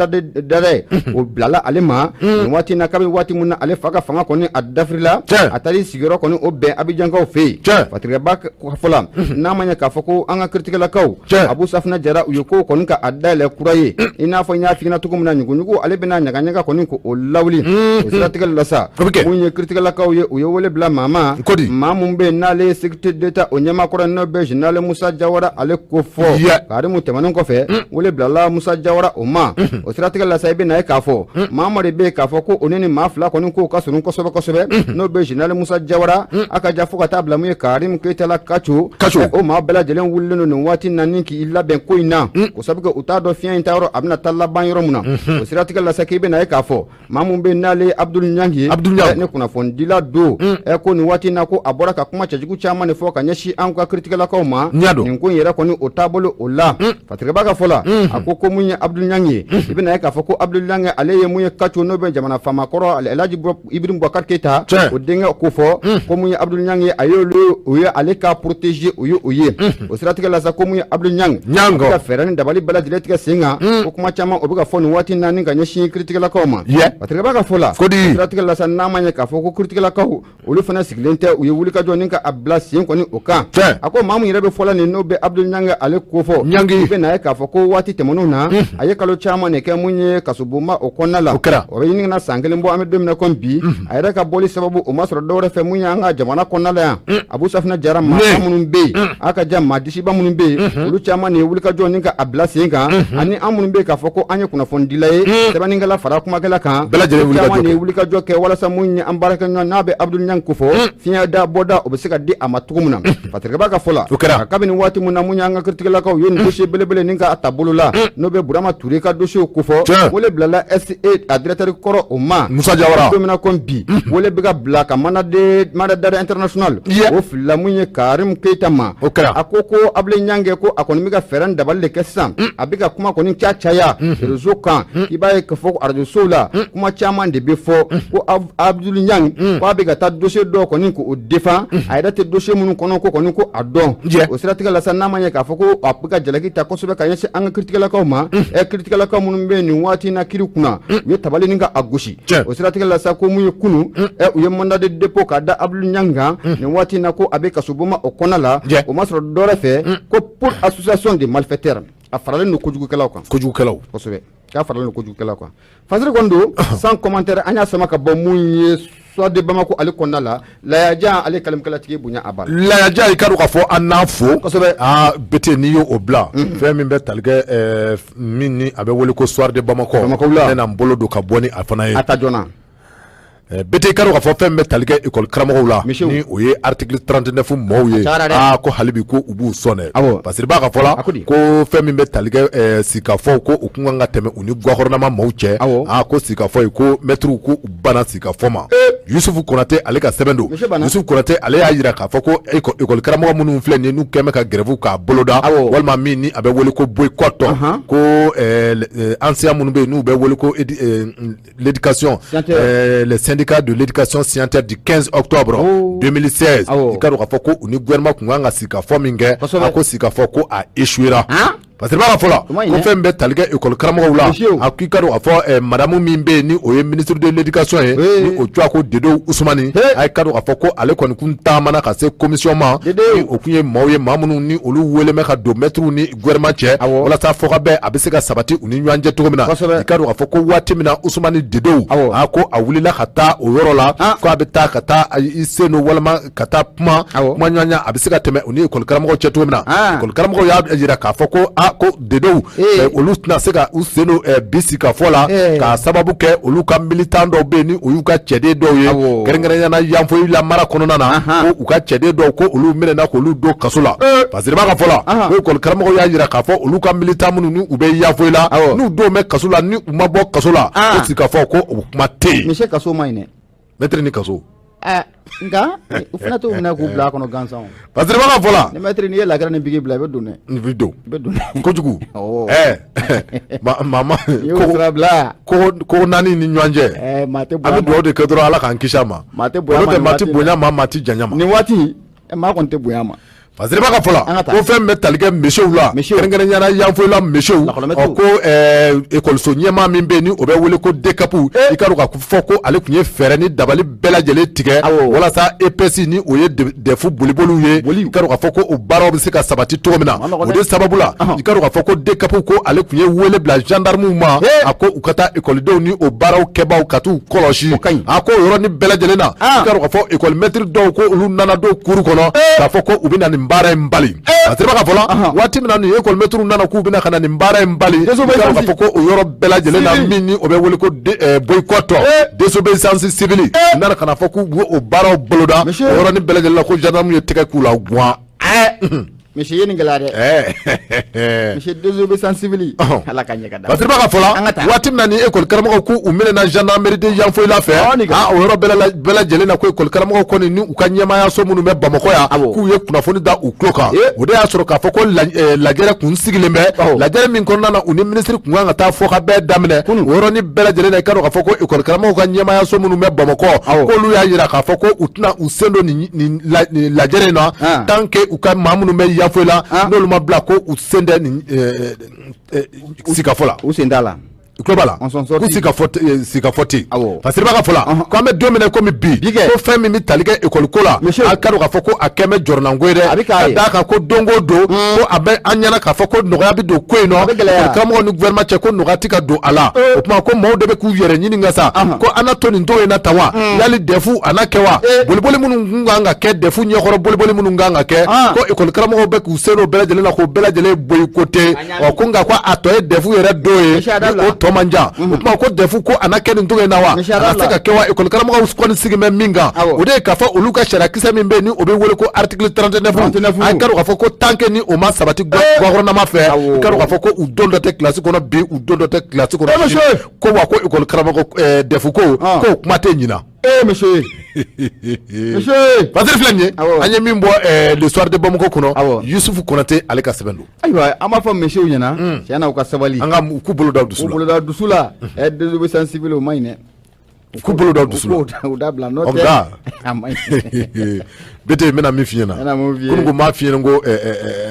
d'arrêt o bilala ale ma nin waati na kabini waati min na ale fa ka fanga kɔni a dafirila a taara sigiyɔrɔ kɔni o bɛn Abijankaw fɛ yen Fasirikɛba ka fɔ la n'a ma ɲɛ k'a fɔ ko an ka kiritigɛlakaw Abu Safinɛ Jara u ye ko kɔni ka a dayɛlɛ kura ye i n'a fɔ n y'a f'i ɲɛna cogo min na ɲuguɲugu ale bɛna ɲagaɲaga kɔni k'o lawuli o siratigɛ la sa mun ye kiritigɛlakaw ye u ye wele bila maa ma maa mun bɛ yen n'ale ye sécurité d'État o ɲɛmaa kɔrɔ n'o bɛ général Musa Jawara ale ko fɔ Karimu tɛmɛnen kɔfɛ wele bilala Musa Jawara o ma o siratigɛ la sa i bɛ na ye k'a fɔ maa ma de bɛ yen k'a fɔ ko o ni maa fila kɔni k'o ka surun kosɛbɛ kosɛbɛ n'o bɛ général Musa Jawara a ka ja fo ka taa bila mun ye Karim Keyita la Kacu o maa bɛɛ lajɛlen wulilen don nin waati na ni k'i labɛn ko in na o sabu kɛ u t'a dɔn fiɲɛ in ta yɔrɔ a bɛna taa laban yɔrɔ min na o siratigɛ la sa k'i bɛ na ye k'a fɔ maa mun bɛ n'ale ye Abudulu Ɲangi ye ne kunnafonidila don ko nin waati in na ko a bɔra ka kuma cɛjugu caman de fɔ ka ɲɛsin an ka kiritigɛlakaw ma nin ko in yɛrɛ kɔni o taabolo o la Fasirikɛba ka fɔ la a ko ko mun ye Abudulu Ɲangi ye i bɛna ye k'a fɔ ko Abudulu Ɲangi ale ye mun ye Kacu n'o bɛ jamana faama kɔrɔ Elhaji Ibrahim Boubacar Keita o denkɛ ko fɔ ko mun ye Abudulu Ɲangi ye a y'olu o ye ale ka protéger o ye o ye o siratigɛ la sa ko mun ye Abudulu Ɲangi ka fɛɛrɛ ni dabali bɛɛ lajɛlen tigɛ sen kan ko kuma caman o bɛ ka fɔ nin waati in na ni ka ɲɛsin kiritigɛlakaw ma Fasirikɛba ka fɔ la siratigɛ la sa n'a ma ɲɛ k'a fɔ ko kiritigɛlakaw olu fana sigilen tɛ u ye wulikajɔ ni ka a bila sen kɔni o kan a ko maa min yɛrɛ bɛ fɔla nin n'o bɛ Abudulu Ɲangi ale ko fɔ i bɛ na ye k'a fɔ ko waati tɛmɛnenw na a ye kalo caman de kɛ mun ye kasobonba o kɔnɔna la o bɛ ɲini ka na san kelen bɔ an bɛ don min na komi bi a yɛrɛ ka bɔli sababu o ma sɔrɔ dɔwɛrɛ fɛ mun ye an ka jamana kɔnɔna la yan Abu Safinɛ Jara maa minnu bɛ yen a ka ja maa disiba minnu bɛ yen olu caman de ye wulikajɔ ni ka a bila sen kan ani an minnu bɛ yen k'a fɔ ko an ye kunnafonidila ye sɛbɛnnikɛla fara kumakɛla kan bɛɛ lajɛlen caman de ye wulikajɔ kɛ walasa mun ye an baarakɛɲɔgɔn n'a bɛ Abudulu Ɲangi ko fɔ fiɲɛ da bɔda o bɛ se ka di a ma cogo min na Fasirikɛba ka fɔ la o kɛra kabini waati min na mun y'an ka kiritigɛlakaw ye nin dossier belebele ni ka ta bolo la n'o bɛ Burama Ture ka dossier ko fɔ wele bilala SE a directeur kɔrɔ o ma Musa Jawara don min na komi bi wele bɛ ka bila ka mandat d'arrêt international o filila mun ye Karim Keyita ma o kɛra a ko ko Abudulu Ɲangi ko a kɔni bɛ ka fɛɛrɛ ni dabali de kɛ sisan a bɛ ka kuma kɔni ca caya réseau kan i b'a ye k'a fɔ arajo sow la kuma caman de bɛ fɔ ko Abudulu Ɲangi ko a bɛ ka taa dossier dɔw kɔni k'o défend a yɛrɛ tɛ dossier minnu kɔnɔ ko kɔni ko a dɔn o siratigɛ la sa n'a ma ɲɛ k'a fɔ ko a bɛ ka jalaki ta kosɛbɛ ka ɲɛsin an ka kiritigɛlakaw ma kiritigɛlakaw minnu bɛ nin waati in na kiri kunna u ye tabali ni ka a gosi o siratigɛ la sa ko mun ye kunun u ye mandat de dépôt k'a da Abudulu Ɲangi kan nin waati in na ko a bɛ kasobonba o kɔnɔna la o ma sɔrɔ dɔwɛrɛ fɛ ko pour association de malfaiteurs a faralen don kojugukɛlaw kan kojugukɛlaw kosɛbɛ k'a faralen don kojugukɛlaw kan Fasiri kɔni don sans commentaire an y'a sama ka bɔ mun ye Soir de Bamako ale kɔnɔna la Layajan ale kalimukɛlatigi bonya a ba la Layajan i ka dɔn k'a fɔ an n'a fo kosɛbɛ aa Bete n'i y'o bila fɛn min bɛ tali kɛ min ni a bɛ wele ko Soir de Bamako Bamako la ne na n bolo don ka bɔ ni a fana ye a ta joona Bete i ka dɔn k'a fɔ fɛn bɛ tali kɛ école karamɔgɔw la ni o ye article 39 mɔɔw ye aa ko hali bi ko u b'u sɔn dɛ parce que b'a ka fɔ la ko fɛn min bɛ tali kɛ sigikafɔw ko u kun kan ka tɛmɛ u ni gouvernement maaw cɛ aa ko sigikafɔ ye ko mɛtiriw ko u banna sigikafɔ ma Yusufu Konate ale ka sɛbɛn don Yusufu Konate ale y'a jira k'a fɔ ko école karamɔgɔ minnu filɛ nin ye n'u kɛn bɛ ka grève k'a boloda walima min ni a bɛ wele ko boycott ko enseignants minnu bɛ yen n'u bɛ wele ko l'éducation, les syndicats de l'éducation scientifique du 15 octobre 2016 i ka dɔn k'a fɔ ko u ni gouvernement kun kan ka sigikafɔ min kɛ a ko sigikafɔ ko a échouera. Parce que b'a fɔ la ko fɛn bɛ tali kɛ école karamɔgɔw la, a k'i ka dɔn k'a fɔ madame min bɛ yen ni o ye ministre de l'éducation ye, ni o tɔgɔ ko Dedew Usumani, a ye ka dɔn k'a fɔ ko ale kɔni kun taamana ka se commission ma, ni o kun ye maaw ye, maa minnu ni olu wele bɛ ka don mɛtiriw ni gouvernement cɛ, walasa fɔkabɛn a bɛ se ka sabati u ni ɲɔgɔn cɛ cogo min na. I ka dɔn k'a fɔ ko waati min na Usumani Dedew a ko a wulila ka taa o yɔrɔ la, ko a bɛ taa ka taa i sen don walima ka taa kuma ɲɔgɔnya, a bɛ se ka tɛmɛ u ni école karamɔgɔw cɛ cogo min na. École karamɔgɔw y'a jira k'a fɔ ko a ko Dedew olu tɛna se ka u sen don bi sigikafɔ la, k'a sababu kɛ olu ka militant dɔw bɛ yen ni o y'u ka cɛden dɔw ye, kɛrɛnkɛrɛnnenya la Yanfolila mara kɔnɔna na, ko u ka cɛden dɔw ko olu minɛna k'olu don kaso la. Parce que b'a ka fɔ la ko école karamɔgɔw y'a jira k'a fɔ olu ka militant minnu ni u bɛ Yanfolila, n'u dɔw bɛ kaso la, ni u ma bɔ kaso la, ko sigikafɔ ko o kuma tɛ yen. Monsieur, kaso ma ɲi dɛ. Maître ni kaso. Nka u fana t'u minɛ k'u bila a kɔnɔ gansan. Parce que b'a ka fɔ la. Ni maître n'i ye lakɛrɛ ni bigi bila i bɛ don dɛ. I bɛ don. I bɛ don dɛ. Kojugu. Maa ma. N'i y'o sira bila. Ko naani ni ɲɔgɔn cɛ. Maa tɛ bonya. An bɛ dugawu de kɛ dɔrɔn Ala k'an kisi a ma. Maa tɛ bonya ma. N'o tɛ maa tɛ bonya ma, maa tɛ janya ma. Nin waati maa kɔni tɛ bonya ma. Parce que b'a ka fɔ la ko fɛn bɛ tali kɛ misiw la, kɛrɛnkɛrɛnnenya la Yanfolila misiw, ko ekɔliso ɲɛmaa min bɛ yen ni o bɛ wele ko DCAP, i ka dɔn k'a fɔ ko ale tun ye fɛɛrɛ ni dabali bɛɛ lajɛlen tigɛ walasa EPS ni o ye DEF boliboliw ye, i ka dɔn k'a fɔ ko o baaraw bɛ se ka sabati cogo min na. O de sababu la, i ka dɔn k'a fɔ ko DCAP ko ale tun ye wele bila gendarmew ma, a ko u ka taa ekɔlidenw ni o baaraw kɛbaaw ka t'u kɔlɔsi. A ko o yɔrɔnin bɛɛ lajɛlen na, i ka dɔn k'a fɔ ekɔli mɛtiri dɔw ko olu nana don kuru kɔnɔ k'a fɔ ko u bɛ na nin baara in bali. Parce que b'a ka fɔ la waati min na nin école maître nana k'u bɛna ka na nin baara in bali, i ka dɔn k'a fɔ ko o yɔrɔ bɛɛ lajɛlen na min ni o bɛ wele ko boycott, désobéissance civile, u nana ka na fɔ k'u b'o o baaraw boloda. O yɔrɔnin bɛɛ lajɛlen na ko gendarme ye tɛgɛ k'u la guwan. Monsieur ye nin gɛlɛya dɛ. Monsieur, désobéissance civile. Ala ka ɲɛ ka da. Parce que b'a ka fɔ la waati min na ni école karamɔgɔw k'u minɛna gendarmerie de Yanfolila fɛ, o yɔrɔ bɛɛ lajɛlen na ko école karamɔgɔw kɔni ni u ka ɲɛmaayaso minnu bɛ Bamakɔ yan, k'u ye kunnafoni da u tulo kan. O de y'a sɔrɔ k'a fɔ ko lajɛrɛ kun sigilen bɛ, lajɛrɛ min kɔnɔna na u ni ministre kun kan ka taa fɔ ka bɛɛ daminɛ. O yɔrɔnin bɛɛ lajɛlen na i ka dɔn k'a fɔ ko école karamɔgɔw ka ɲɛmaayaso minnu bɛ Bamakɔ, k'olu y'a jira k'a fɔ ko u tɛna u sen don nin lajɛrɛ in na tant que u ka maa minnu bɛ Yanfolila n'olu ma bila ko u sen tɛ nin sigikafɔ la. U sen t'a la. I tulo b'a la. Ko sigikafɔ tɛ yen. Parce que b'a ka fɔ la ko an bɛ don min na komi bi, ko fɛn min bɛ tali kɛ ekɔli ko la, a ka dɔn k'a fɔ ko a kɛ bɛ jɔrɔnanko ye dɛ. Ka d'a kan ko don o don ko a bɛ an ɲɛna k'a fɔ ko nɔgɔya bɛ don ko in nɔ, ekɔli karamɔgɔw ni gouvernement cɛ ko nɔgɔya tɛ ka don a la. O tuma ko maaw de bɛ k'u yɛrɛ ɲininka sa, ko an na to nin cogo in na tan wa, yali DEF a na kɛ wa, boliboli minnu kun kan ka kɛ DEF ɲɛkɔrɔ, boliboli minnu kan ka kɛ, ko ekɔli karamɔgɔw bɛ k'u sen don bɛɛ lajɛlen la k'o bɛɛ lajɛlen boycotter. Ɔ ko nka ko a tɔ ye DEF yɛrɛ don ye, o tɔ man jan. O tuma ko DEF ko a na kɛ nin cogo in na wa, a na se ka kɛ wa? Ekɔli karamɔgɔw kɔni sigi bɛ min kan, o de ye k'a fɔ olu ka sariyakisɛ min bɛ yen ni o bɛ wele ko article 39, a ka dɔn k'a fɔ ko tant que ni o ma sabati gouvernement fɛ, i ka dɔn k'a fɔ ko u don dɔ tɛ kilasi kɔnɔ bi, u don dɔ tɛ kilasi kɔnɔ sini. Ko wa ko ekɔli karamɔgɔ DEF ko k'o kuma tɛ ɲina. Monsieur. Monsieur. Patiri filɛ nin ye, an ye min bɔ Le Soir de Bamako kɔnɔ, Yusufu Konate ale ka sɛbɛn don. Ayiwa, an b'a fɔ misiw ɲɛna, tiɲɛ na u ka sabali. An ka u k'u bolo da u dusu la. U bolo da dusu la. Désobéissance civile o ma ɲi dɛ. U k'u bolo da u dusu la. U da bila n'o tɛ. A ma ɲi. Bete n bɛna min f'i ɲɛna. N bɛna mun f'i ye? Ko n m'a f'i ɲɛna ko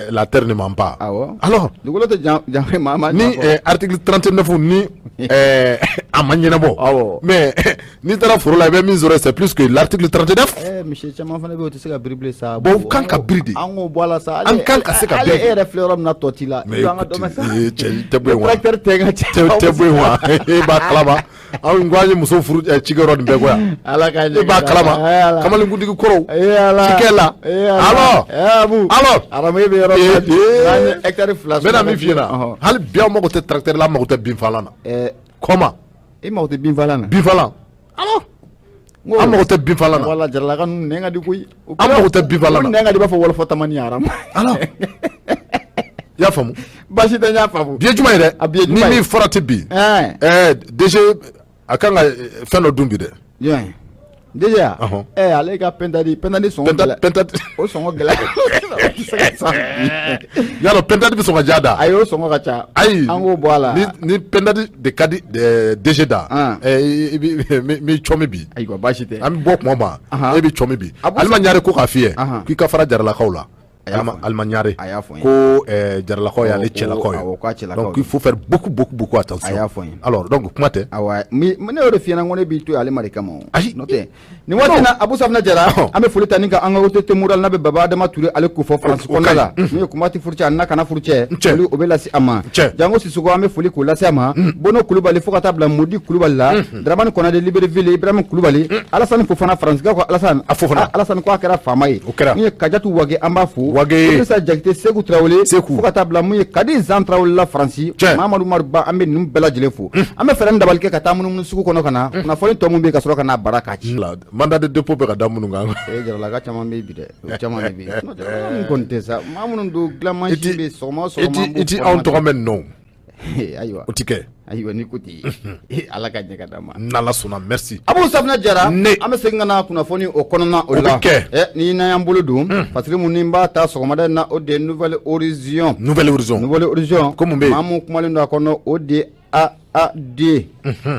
la terre ne ment pas. Awɔ. Alors. Dugukolo tɛ jan maa ma. Ni article 39 ni a ma ɲɛnabɔ. Awɔ. Mais n'i taara foro la i bɛ min sɔrɔ, c'est plus que l'article 39. Misi caman fana bɛ yen o tɛ se ka biri bilen sa. Bon u kan ka biri de. An k'o bɔ a la sa. An kan ka se ka biri. Hali e yɛrɛ filɛ yɔrɔ min na tɔ t'i la. Mais écoute, cɛ i tɛ bɔ yen wa? Tracteur tɛ n ka cɛ. Tɛ bɔ yen wa? E b'a kalama. Anw ko an ye muso furu cikɛyɔrɔ nin bɛɛ kɔ yan. Ala ka ɲɛ. E b'a kalama. Kamalenkuntigi kɔrɔw. Cikɛ la. Alors. Alors. Aramu e bɛ yɔrɔ min na bi. N'an ye hectare 2 n bɛna min f'i ɲɛna. Hali bi an mago tɛ tracteur la, an mago tɛ binfagalan na. Comment? E mago tɛ binfagalan na. Binfagalan. Alors. An mago tɛ binfagalan na. Wala jaralaka ninnu nɛn ka di koyi. An mago tɛ binfagalan na. O nɛn ka di i b'a fɔ wɔlɔfɔ tamani aramu. Alors. I y'a faamu? Baasi tɛ, n y'a faamu. Bi ye juma ye dɛ. A bi ye juma ye. Ni min fɔra ti bi. DG a kan ka fɛn dɔ dun bi dɛ. Jɔn? DG ya? Ale ka pentadi sɔngɔ gɛlɛn. Pentadi. O sɔngɔ gɛlɛn. O tɛ se ka san bi. Y'a dɔn pentadi bɛ sɔn ka ja da. Ayi, o sɔngɔ ka ca. Ayi. An k'o bɔ a la. Ni pentadi de ka di DG da. I bɛ n b'i cɔmi bi. Ayiwa baasi tɛ. An bɛ bɔ kuma ma. E bɛ cɔmi bi. Alima Ɲare ko k'a f'i ye. K'i ka fara jaralakaw la. Alima Ɲare a y'a fɔ n ye. Ko Jaralakaw y'ale cɛlakaw ye. Awɔ, k'a cɛlakaw. Donc il faut faire beaucoup beaucoup beaucoup attention. A y'a fɔ n ye. Alors donc kuma tɛ. Awa, ne y'o de f'i ɲɛna, ko ne b'i to yen ale ma de kama o. Ayi. N'o tɛ nin waati in na, Abu Safinɛ Jara, an bɛ foli ta ni ka an ka autorité morale n'a bɛ Baba Adama Ture ale ko fɔ France kɔnɔna la, min ye Kumati furucɛ a n'a kana furucɛ, foli o bɛ lase a ma. Jango Sisoko, an bɛ foli k'o lase a ma. Bono Kulubali fo ka taa bila Modi Kulubali la, Dramani Kɔnade Libreville, Ibrahim Kulubali, Alasani Fofana, Faransi ko Alasani. A Fofana. Alasani ko a kɛra faama ye. O kɛra. Min ye Kajatu Wage, an b'a fo. Wage. Idrissa Jakite, Segu Tarawele. Segu. Fo ka taa bila mun ye Kadi Zan Tarawele la Faransi. Mamadu Umaru Ba, an bɛ ninnu bɛɛ lajɛlen fo. An bɛ fɛɛrɛ ni dabali kɛ ka taa munumunu sugu kɔnɔ ka na kunnafoni tɔ mun bɛ yen ka sɔrɔ ka n'a bara k'a ci. Mandat de dépôt bɛ ka da minnu kan. Ee, Jaralaka caman bɛ yen bi dɛ, o caman de bɛ yen. Sinon Jaralaka ninnu kɔni tɛ sa, maa minnu don dilan mansin bɛ yen sɔgɔma o sɔgɔma, an b'o I ti fɔ anw tɔgɔ mɛn ninnu. Ayiwa. O ti kɛ. Ayiwa, ni ko ten, Ala ka ɲɛ ka d'an ma. N'Ala sɔnna, merci. Abu Safinɛ Jara, Ne. an bɛ segin ka na kunnafoni o kɔnɔna o O bɛ la. kɛ. Ni n'an y'an bolo don fasiri mun ni n b'a ta sɔgɔmada in na, o de ye Nouvelle Horizon. Nouvelle Horizon. Nouvelle Horizon. Ko mun bɛ yen? Maa mun kumalen don a kɔnɔ, o de ye AAD.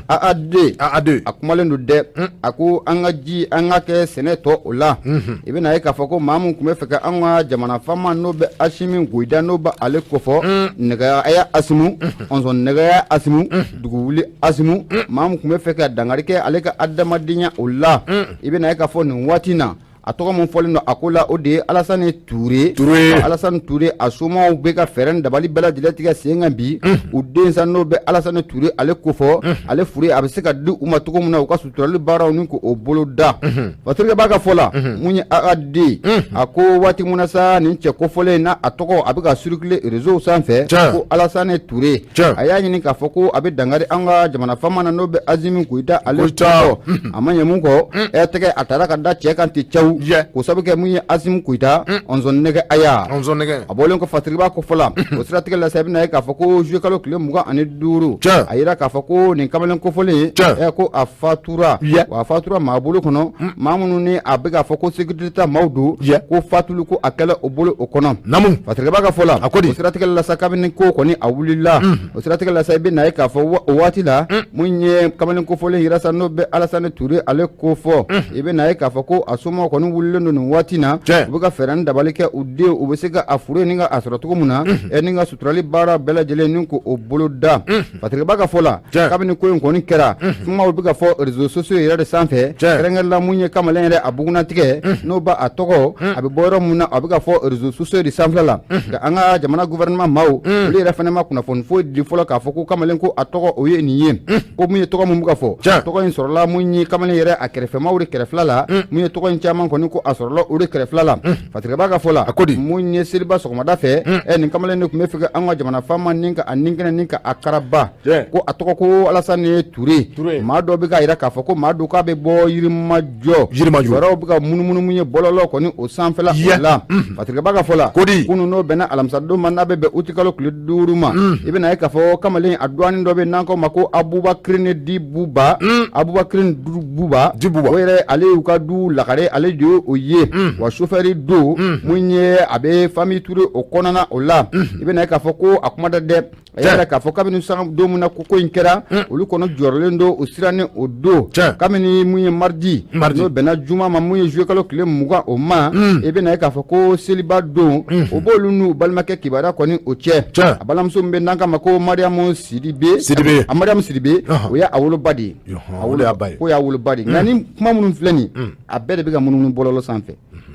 AAD. AAD. A kumalen don dɛ, a ko an ka ji, an ka kɛ sɛnɛ tɔ o la. I bɛna ye k'a fɔ ko maa mun tun bɛ fɛ ka an ka jamana faama n'o bɛ Asimi Goyita, n'o bɛ ale kofɔ nɛgɛya Asimu, ɔnsɔn nɛgɛya Asimu, duguwuli Asimu, maa mun tun bɛ fɛ ka dankari kɛ ale ka adamadenya o la, i bɛna ye k'a fɔ nin waati in na, a tɔgɔ mun fɔlen don a ko la, o de ye Alasani Ture. Ture. Alasani Ture, a somaw bɛ ka fɛɛrɛ ni dabali bɛɛ lajɛlen tigɛ sen kan bi, u den sa n'o bɛ Alasani Ture ale kofɔ, ale furu a bɛ se ka di u ma cogo min na, u ka suturali baaraw ni k'o bolo da. Fasirikɛ b'a ka fɔ la, mun ye AAD, a ko waati mun na sa nin cɛ kofɔlen na, a tɔgɔ a bɛ ka circuler réseau sanfɛ ko Alasani Ture, a y'a ɲini k'a fɔ ko a bɛ dankari an ka jamana faama na n'o bɛ Asimi Goyita ale kofɔ. A ma ɲɛ mun kɔ, ɛ tɛgɛ a taara ka da cɛ kan ten cawu, k'o sabu kɛ mun ye Asimi Goyita ɔnzɔn nɛgɛ aya. Ɔnzɔn nɛgɛ. A bɔlen kɔ Fasiriba kofɔ la, o siratigɛ la sa, i bɛna ye k'a fɔ ko juillet kalo tile 25, a yira k'a fɔ ko nin kamalen kofɔlen, ɛ ko a fatura, wa a fatura maa bolo kɔnɔ, maa minnu ni a bɛ k'a fɔ ko sécurité ta maaw don, ko fatuli ko a kɛla o bolo o kɔnɔ. Fasiriba ka fɔ la, A ko di? O siratigɛ la sa, kabini ko kɔni a wulila, o siratigɛ la sa, i bɛna ye k'a fɔ o waati la, mun ye kamalen kofɔlen yira sa n'o bɛ Alasani Ture ale kofɔ, i bɛna ye k'a fɔ ko a somaw kɔni wulilen don nin waati na, u bɛ ka fɛɛrɛ ni dabali kɛ u den u bɛ se ka a furu ni ka a sɔrɔ cogo min na, ni ka suturali baara bɛɛ lajɛlen ni k'o bolo da. Fasiriba ka fɔ la, kabini ko in kɔni kɛra, kumaw bɛ ka fɔ réseaux sociaux yɛrɛ de sanfɛ, kɛrɛnkɛrɛn la mun ye kamalen yɛrɛ a bugunnatigɛ n'o b'a a tɔgɔ a bɛ bɔ yɔrɔ mun na, a bɛ ka fɔ réseaux sociaux de sanfɛla la. Nka an ka jamana gouvernement maaw, olu yɛrɛ fana ma kunnafoni foyi di fɔlɔ k'a fɔ ko kamalen ko a tɔgɔ o ye nin ye, ko mun ye tɔgɔ mun bɛ ka fɔ, tɔgɔ in sɔrɔla mun ye kamalen yɛrɛ a kɛrɛfɛmaw de kɛrɛfɛla la, mun ye tɔgɔ in caman kɔni ko a sɔrɔla o de kɛrɛfɛla la. Fasiriba ka fɔ la, A ko di? mun ye seliba sɔgɔmada fɛ, nin kamalen de tun bɛ fɛ ka an ka jamana faama ni ka a nin kɛnɛ ni ka a karaba, ko a tɔgɔ ko Alasani Ture. Maa dɔ bɛ k'a jira k'a fɔ ko maa don k'a bɛ bɔ Yirimajɔ. Yirimajɔ. Wɛrɛw bɛ ka munumunu mun ye bɔlɔlɔ kɔni o sanfɛla o la. Fasiriba ka fɔ la, Ko di? Kunun n'o bɛnna alamisadon ma n'a bɛ bɛn uti kalo tile 5 ma, i bɛna ye k'a fɔ kamalen a dɔgɔnin dɔ bɛ n'an k'o ma ko Abubakirini di Buba, Abubakirini Buba, Di Buba. O yɛrɛ ale y'u ka du lagare, ale de ye o ye, wa sofɛri don, mun ye a bɛ famille Ture o kɔnɔna o la. I bɛna ye k'a fɔ ko a kuma da dɛ, a y'a yira k'a fɔ kabini san don min na ko ko in kɛra, olu kɔnɔ jɔrɔlen don, o sirannen o don, kabini mun ye mardi, n'o bɛnna juma ma, mun ye juillet kalo tile 20 o ma, i bɛna ye k'a fɔ ko seliba don, o b'olu n'u balimakɛ kibaruya kɔni o cɛ. A balimamuso min bɛ n'an k'a ma ko Mariamu Sidibe, Sidibe. A Mariamu Sidibe, o ye a woloba de ye. O de y'a ba ye. Ko y'a woloba de ye. Nka ni kuma minnu filɛ nin, a bɛɛ de bɛ ka munumunu bɔlɔlɔ sanfɛ.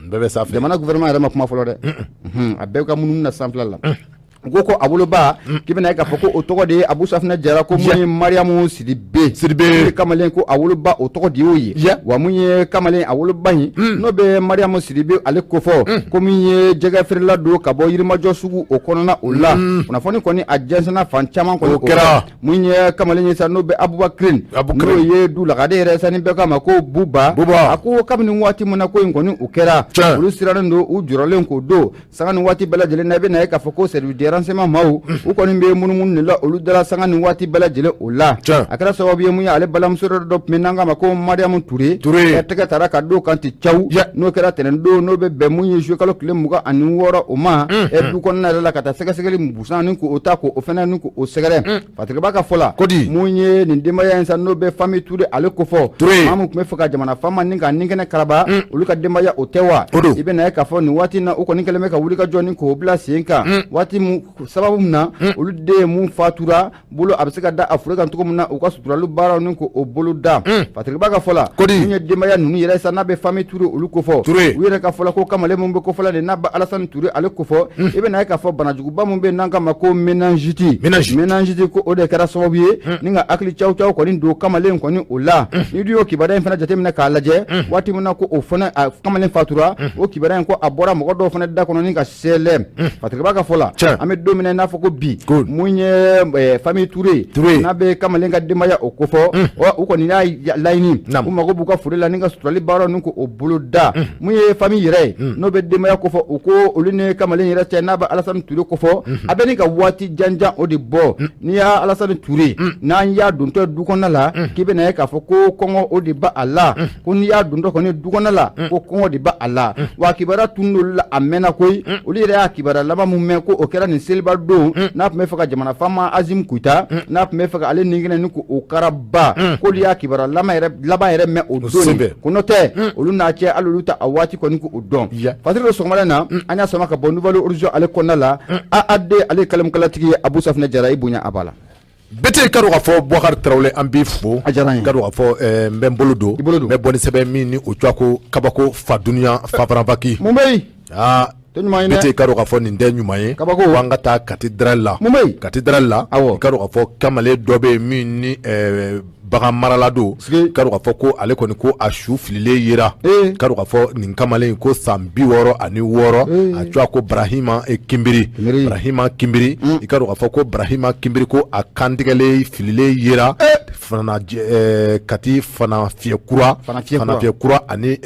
Bɛɛ bɛ sanfɛ. Jamana gouvernement yɛrɛ ma kuma fɔlɔ dɛ, a bɛɛ ka munumunu na sanfɛla la. U ko ko a woloba, k'i bɛna ye k'a fɔ ko o tɔgɔ de ye Abu Safinɛ Jara, ko mun ye Mariamu Sidibe. Sidibe. Kamalen ko a woloba o tɔgɔ de y'o ye. Wa mun ye kamalen a woloba in n'o bɛ Mariamu Sidibe ale kofɔ, ko min ye jɛgɛ feerela don ka bɔ Yirimajɔ sugu o kɔnɔna o la. Kunnafoni kɔni a jɛnsɛnna fan caman kɔni. O kɛra. Mun ye kamalen ye sa n'o bɛ Abubakirin, n'o ye du lagade yɛrɛ sa ni bɛɛ k'a ma ko Buba. Buba. A ko kabini waati min na ko in kɔni o kɛra, olu sirannen don, u jɔrɔlen k'o don sanga ni waati bɛɛ lajɛlen na. I bɛna ye k'a fɔ ko service de renseignement maaw, u kɔni bɛ munumunu de la olu dala sanga ni waati bɛɛ lajɛlen o la. A kɛra sababu sababu ye mun ye, ale balimamuso dɔ tun bɛ n'an k'a ma ko Mariyamu Ture. Ture. Tɛgɛ taara ka don kan ten cawu. N'o kɛra tɛnɛn don, n'o bɛ bɛn mun ye juillet kalo tile 26 o ma, du kɔnɔna yɛrɛ la, ka taa sɛgɛsɛgɛli busan ni k'o ta k'o fana ni k'o sɛgɛrɛ. Fatigaba ka fɔ la, Kodi. mun ye nin denbaya in sa, n'o bɛ famille Ture ale kofɔ. Ture. Maa min tun bɛ fɛ ka jamana faama ni ka nin kɛnɛ karaba, olu ka denbaya o tɛ wa? O don. I bɛna ye k'a fɔ nin waati in na, u kɔni kɛlen bɛ ka wuli ka jɔ ni k'o bila sen kan waati mun sababu min na olu den ye mun fatura bolo, a bɛ se ka da a fure kan cogo min na, u ka suturali baaraw ni k'o bolo da. Fatigaba ka fɔ la, Kodi. mun ye denbaya ninnu yɛrɛ sa, n'a bɛ famille Ture olu kofɔ. Ture. U yɛrɛ ka fɔ la ko kamalen mun bɛ kofɔla nin, n'a bɛ Alasani Ture ale kofɔ, i bɛna ye k'a fɔ banajuguba mun bɛ yen n'an k'a ma ko méningite. Méningite. Méningite, ko o de kɛra sababu ye ni ka hakili caw caw kɔni don kamalen kɔni o la. Ni du y'o kibaruya in fana jateminɛ k'a lajɛ, waati min na ko o fana a kamalen fatura, o kibaruya in ko a bɔra mɔgɔ dɔw fana da kɔnɔ ni ka sɛlɛ. Fatigaba ka fɔ la, Tiɲɛ. an bɛ don min na i n'a fɔ ko bi, Good. mun ye famille Ture, Ture. n'a bɛ kamalen ka denbaya o kofɔ, ɔ u kɔni y'a laɲini, Naam. u mago b'u ka foro la ni ka suturali baaraw ni k'o bolo da. Mun ye famille yɛrɛ ye, n'o bɛ denbaya kofɔ, u ko olu ni kamalen yɛrɛ cɛ, n'a bɛ Alasani Ture kofɔ, a bɛ ni ka waati janjan o de bɔ. N'i y'a Alasani Ture, n'an y'a dontɔ du kɔnɔna la, k'i bɛna ye k'a fɔ ko kɔngɔ o de b'a a la, ko n'i y'a dontɔ kɔni du kɔnɔna la, ko kɔngɔ de b'a a la. Wa kibaruya tun olu la a mɛnna koyi. Olu yɛrɛ y'a kibaruya laban mun mɛn, ko o kɛra nin seliba don, n'a tun bɛ fɛ ka jamana faama Azim Goyita, n'a tun bɛ fɛ ka ale ni kɛnɛ ni k'o karaba, k'olu y'a kibaruya laban yɛrɛ laban yɛrɛ mɛn o don. Senfɛ. Ko n'o tɛ, olu n'a cɛ, hali olu ta a waati kɔni k'o dɔn. Fasiri sɔgɔmada in na, an y'a sama ka bɔ Nouvel Horizon ale kɔnɔna la. AAD ale ye kalamukalatigi ye, Abu Safinɛ Jara, i bonya a b'a la. Bete, ka dɔn k'a fɔ Bubakari Tarawele, an b'i fo. A diyara n ye. Ka dɔn k'a fɔ n bɛ n bolo don. I bolo don. N bɛ bɔ ni sɛbɛn min ni o tɔgɔ ko kabako fa dunuya fafaranfaki. Mun bɛ yen? Aa. Tɛ ɲuman ye dɛ. Bete, ka dɔn k'a fɔ nin tɛ ɲuman ye. Kabako. Ko an ka taa cathédrale la. Mun bɛ yen? Cathédrale la. Awɔ. I ka dɔn k'a fɔ kamalen dɔ bɛ yen min ni bagan marala don. Sigi. Ka dɔn k'a fɔ ko ale kɔni ko a su fililen yera. Ee. Ka dɔn k'a fɔ nin kamalen in ko san 66. Ee. A tɔgɔ ko Brahima Kinbiri. Kinbiri. Brahima Kinbiri. I ka dɔn k'a fɔ ko Brahima Kinbiri ko a kantigɛlen fililen yera. Fana Kati Fana Fiyɛ kura. Fana Fiyɛ kura. Fana Fiyɛ kura ani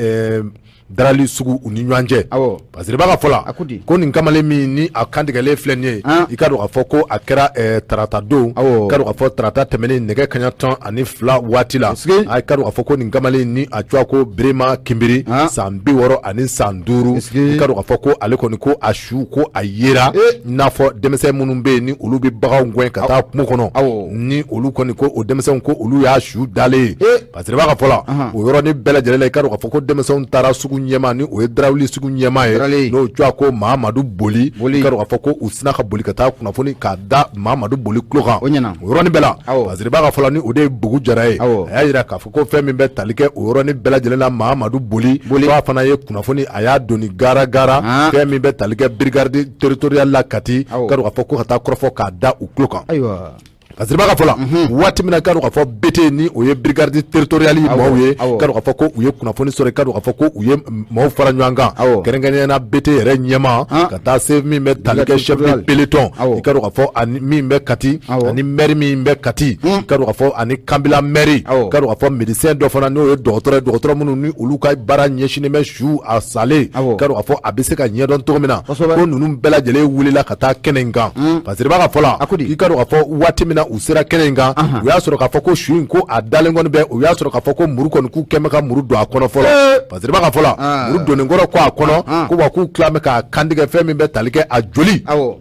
Darali sugu u ni ɲɔgɔn cɛ. Awɔ. Parce que i b'a ka fɔ la, A ko di? ko nin kamalen min ni a kantigɛlen filɛ nin ye, Han. i ka dɔn k'a fɔ ko a kɛra tarata don. Awɔ. I ka dɔn k'a fɔ tarata tɛmɛnen nɛgɛ kaɲa 12 waati la. Sigi. A i ka dɔn k'a fɔ ko nin kamalen ni a tɔgɔ ko Birema Kinbiri, Han. san 65. Sigi. I ka dɔn k'a fɔ ko ale kɔni ko a su ko a yera. Eh. I n'a fɔ denmisɛn minnu bɛ yen ni olu bɛ baganw gɛn ka taa kungo kɔnɔ. Awɔ. Ni olu kɔni ko o denmisɛnw ko olu y'a su dalen ye. Eh. Parce que i b'a ka fɔ la, Ahan. o yɔrɔnin bɛɛ lajɛlen la, i ka dɔn k'a fɔ ko denmisɛnw taara sugu ɲɛmaa ni o ye Darawuli sugu ɲɛmaa ye, Darali. n'o tɔgɔ ko Mahamadu Boli. Boli. I ka dɔn k'a fɔ ko u sina ka boli ka taa kunnafoni k'a da Mahamadu Boli tulo kan. O ɲɛna. O yɔrɔnin bɛɛ la, Awɔ. parce que i b'a ka fɔ la ni o de ye Bugu Jara ye. Awɔ. A y'a jira k'a fɔ ko fɛn min bɛ tali kɛ o yɔrɔnin bɛɛ lajɛlen la, Mahamadu Boli, Boli. ko a fana ye kunnafoni a y'a doni gara gara, Han. fɛn min bɛ tali kɛ brigade territoriale la Kati, Awɔ. ka dɔn k'a fɔ ko ka taa kɔrɔfɔ k'a da u tulo kan. Ayiwa. Parce que i b'a ka fɔ la, waati min na i ka dɔn k'a fɔ BT ni o ye brigade territoriale Awɔ, maaw ye, awɔ. i ka dɔn k'a fɔ ko u ye kunnafoni sɔrɔ, i ka dɔn k'a fɔ ko u ye maaw fara ɲɔgɔn kan, Awɔ. kɛrɛnkɛrɛnnenya la BT yɛrɛ ɲɛmaa, Han. ka taa se min bɛ tali kɛ Brigade chef de territoriale. peloton, Awɔ. i ka dɔn k'a fɔ ani min bɛ Kati, Awɔ. ani maire min bɛ Kati, i ka dɔn k'a fɔ ani Kanbila maire, Awɔ. i ka dɔn k'a fɔ médecin dɔ fana n'o ye dɔgɔtɔrɔ ye, dɔgɔtɔrɔ minnu ni olu ka baara ɲɛsinnen bɛ su a salen, Awɔ. i ka dɔn k'a fɔ a bɛ se ka ɲɛdɔn cogo min na, Kosɛbɛ. ko ninnu bɛɛ lajɛlen wulila ka taa kɛnɛ in kan. Parce que i b'a ka fɔ la, A ko di? i ka dɔn k'a fɔ waati min na u sera kɛnɛ in kan, Ahan. u y'a sɔrɔ k'a fɔ ko su in ko a dalen kɔni bɛ, u y'a sɔrɔ k'a fɔ ko muru kɔni k'u kɛn bɛ ka muru don a kɔnɔ fɔlɔ. Ee. Parce que i b'a ka fɔ la, Ah. muru donnen kɔrɔ ko a kɔnɔ, Ah. ko wa k'u tila bɛ k'a kantigɛ fɛn min bɛ tali kɛ a joli. Awɔ.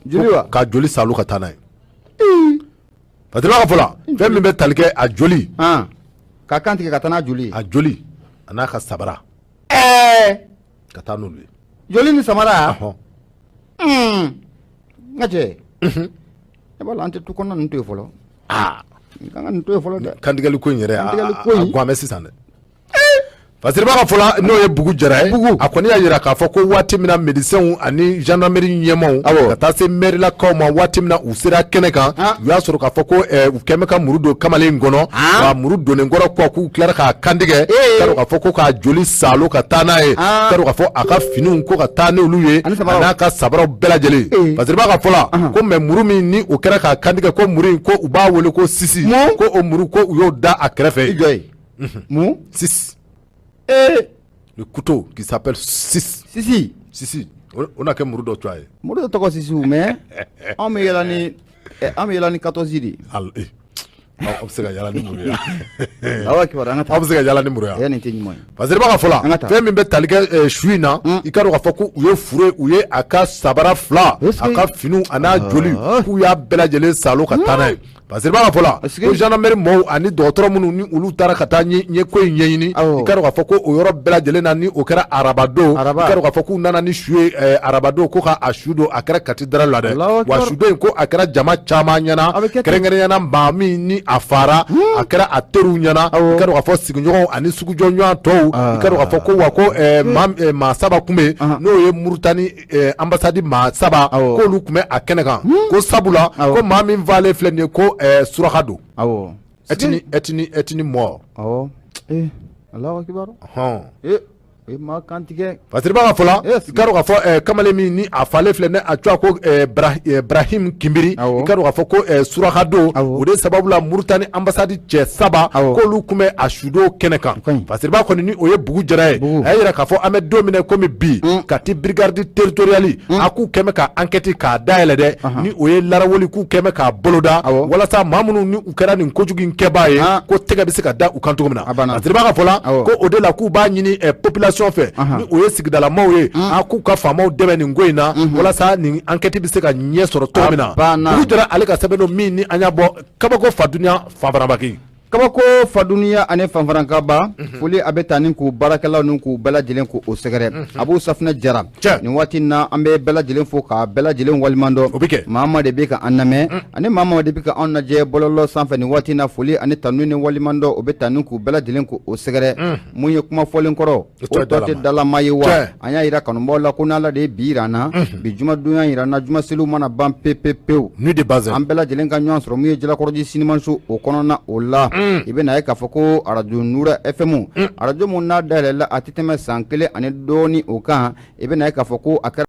Joli wa? Ka joli salu ka taa n'a ye. Parce que i b'a ka fɔ la, fɛn min bɛ tali kɛ a joli. Han. K'a kan tigɛ ka taa n'a joli ye. A joli a n'a ka sabara. Ka taa n'olu ye. Joli ni samara? Ɔhɔn. N ka cɛ. E b'a la an tɛ tu kɔnɔna ninnu to yen fɔlɔ. Aa. N kan ka nin to yen fɔlɔ dɛ. Kantigɛli ko in yɛrɛ, Kantigɛli ko in. a gan bɛ sisan dɛ. Parce que i b'a ka fɔ la n'o ye Bugu Jara ye. Bugu. A kɔni y'a jira k'a fɔ ko waati min na médecins ani gendarmerie ɲɛmaaw, Awɔ. ka taa se mairie-lakaw ma, waati min na u sera kɛnɛ kan, Han. u y'a sɔrɔ k'a fɔ ko u kɛn bɛ ka muru don kamalen in kɔnɔ. Han. Wa muru donnen kɔrɔ kɔ k'u tilara k'a kantigɛ. Ee. Ka dɔn k'a fɔ ko k'a joli saalo ka taa n'a ye. Han. Ka dɔn k'a fɔ a ka finiw ko ka taa n'olu ye, Ani sabaraw. a n'a ka sabaraw bɛɛ lajɛlen. Ee. Parce que i b'a ka fɔ la, Ahan. ko mais muru min ni o kɛra k'a kantigɛ, ko muru in ko u b'a wele ko sisi. Mun? Ko o muru ko u y'o da a kɛrɛfɛ. I jɔ yen. Mun? Sisi. Ee. Le couteau qui s'appelle six. Sisi. Sisi. On a kɛ muru dɔ cogoya ye. Muru dɔ tɔgɔ sisi mais anw bɛ yɛlɛ ni An bɛ yala ni 14 de ye. Aw bɛ se ka yala ni muru ye. Aw kibaru an ka taa. Aw bɛ se ka yala ni muru ye. Nin tɛ ɲuman ye. Fasiriba ka fɔ la, fɛn min bɛ tali kɛ su in na, i k'a dɔn k'a fɔ ko u ye fure, u ye a ka sabara 2, a ka finiw a n'a joli, k'u y'a bɛɛ lajɛlen salo ka taa n'a ye. Fasiriba ka fɔ la, ko gendarmerie mɔɔw ani dɔgɔtɔrɔ minnu ni olu taara ka taa ɲɛ ko in ɲɛɲini, i k'a dɔn k'a fɔ ko o yɔrɔ bɛɛ lajɛlen na, ni o kɛra arabadon, i k'a dɔn k'a fɔ k'u nana ni su ye arabadon, ko ka a su don, a kɛra Kati dara la dɛ. Wa sudon in ko a kɛra jama caman ɲɛna, kɛrɛnkɛrɛnnenya na maa min ni a fara, a kɛra a teriw ɲɛna, i k'a dɔn k'a fɔ sigiɲɔgɔnw ani sugujɔɲɔgɔn tɔw, i k'a dɔn k'a fɔ ko wa ko maa 3 tun bɛ yen, n'o ye Murutani ambassade maa 3, k'olu tun bɛ a kɛnɛ kan, ko sabula ko maa min faalen filɛ nin ye, ko suraka don, ethnie maure. Maa kantigɛ. Fasiriba ka fɔ la, i k'a dɔn k'a fɔ kamalen min ni a faalen filɛ, ne a tɔgɔ ko Brahim Kinbiri, i k'a dɔn k'a fɔ ko suraka don, o de sababu la Murutani ambassade cɛ 3, k'olu tun bɛ a sudon kɛnɛ kan. Fasiriba kɔni ni o ye Bugu Jara ye, a y'a jira k'a fɔ an bɛ don min na komi bi, Kati brigade territoriale a k'u kɛmɛ ka enquête k'a dayɛlɛ dɛ, ni o ye laraweli k'u kɛmɛ k'a boloda, walasa maa minnu ni u kɛra nin kojugu in kɛbaa ye, ko tɛgɛ bɛ se ka da u kan cogo min na. Fasiriba ka fɔ la, ko o de la k'u b'a ɲini population fɛ, ni o ye sigidalamaw ye, a k'u ka faamaw dɛmɛ nin ko in na, walasa nin enquête bɛ se ka ɲɛ sɔrɔ cogo min na. Bugu Jara ale ka sɛbɛn don min ni an y'a bɔ Kabako Fadunya Fanfarabaki. Kabako Fadunya ani Fanfarankaba, foli a bɛ taa ni k'u baarakɛlaw ni k'u bɛɛ lajɛlen k'o sɛgɛrɛ. Abu Safunɛ Jara, nin waati na an bɛ bɛɛ lajɛlen fo k'a bɛɛ lajɛlen waleɲuman dɔn. Maa maa de bɛ ka an lamɛn ani maa maa de bɛ ka anw lajɛ bɔlɔlɔ sanfɛ nin waati na, foli ani tanu ni waleɲuman dɔn o bɛ taa ni k'u bɛɛ lajɛlen k'o sɛgɛrɛ. Mun ye kuma fɔlen kɔrɔ, o tɔ tɛ dalama ye wa? An y'a jira kanubaw la ko n'Ala de ye bi jira an na, bi jumadonya jira an na, juma seliw mana ban pe pe pewu, an bɛɛ lajɛlen ka ɲɔgɔn sɔrɔ mun ye Jalakɔrɔji sinimanso o kɔnɔna o la. I bɛna ye k'a fɔ ko arajo Nura FM, arajo mun n'a dayɛlɛla a tɛ tɛmɛ san 1 ani dɔɔnin o kan, i bɛna ye k'a fɔ ko a kɛra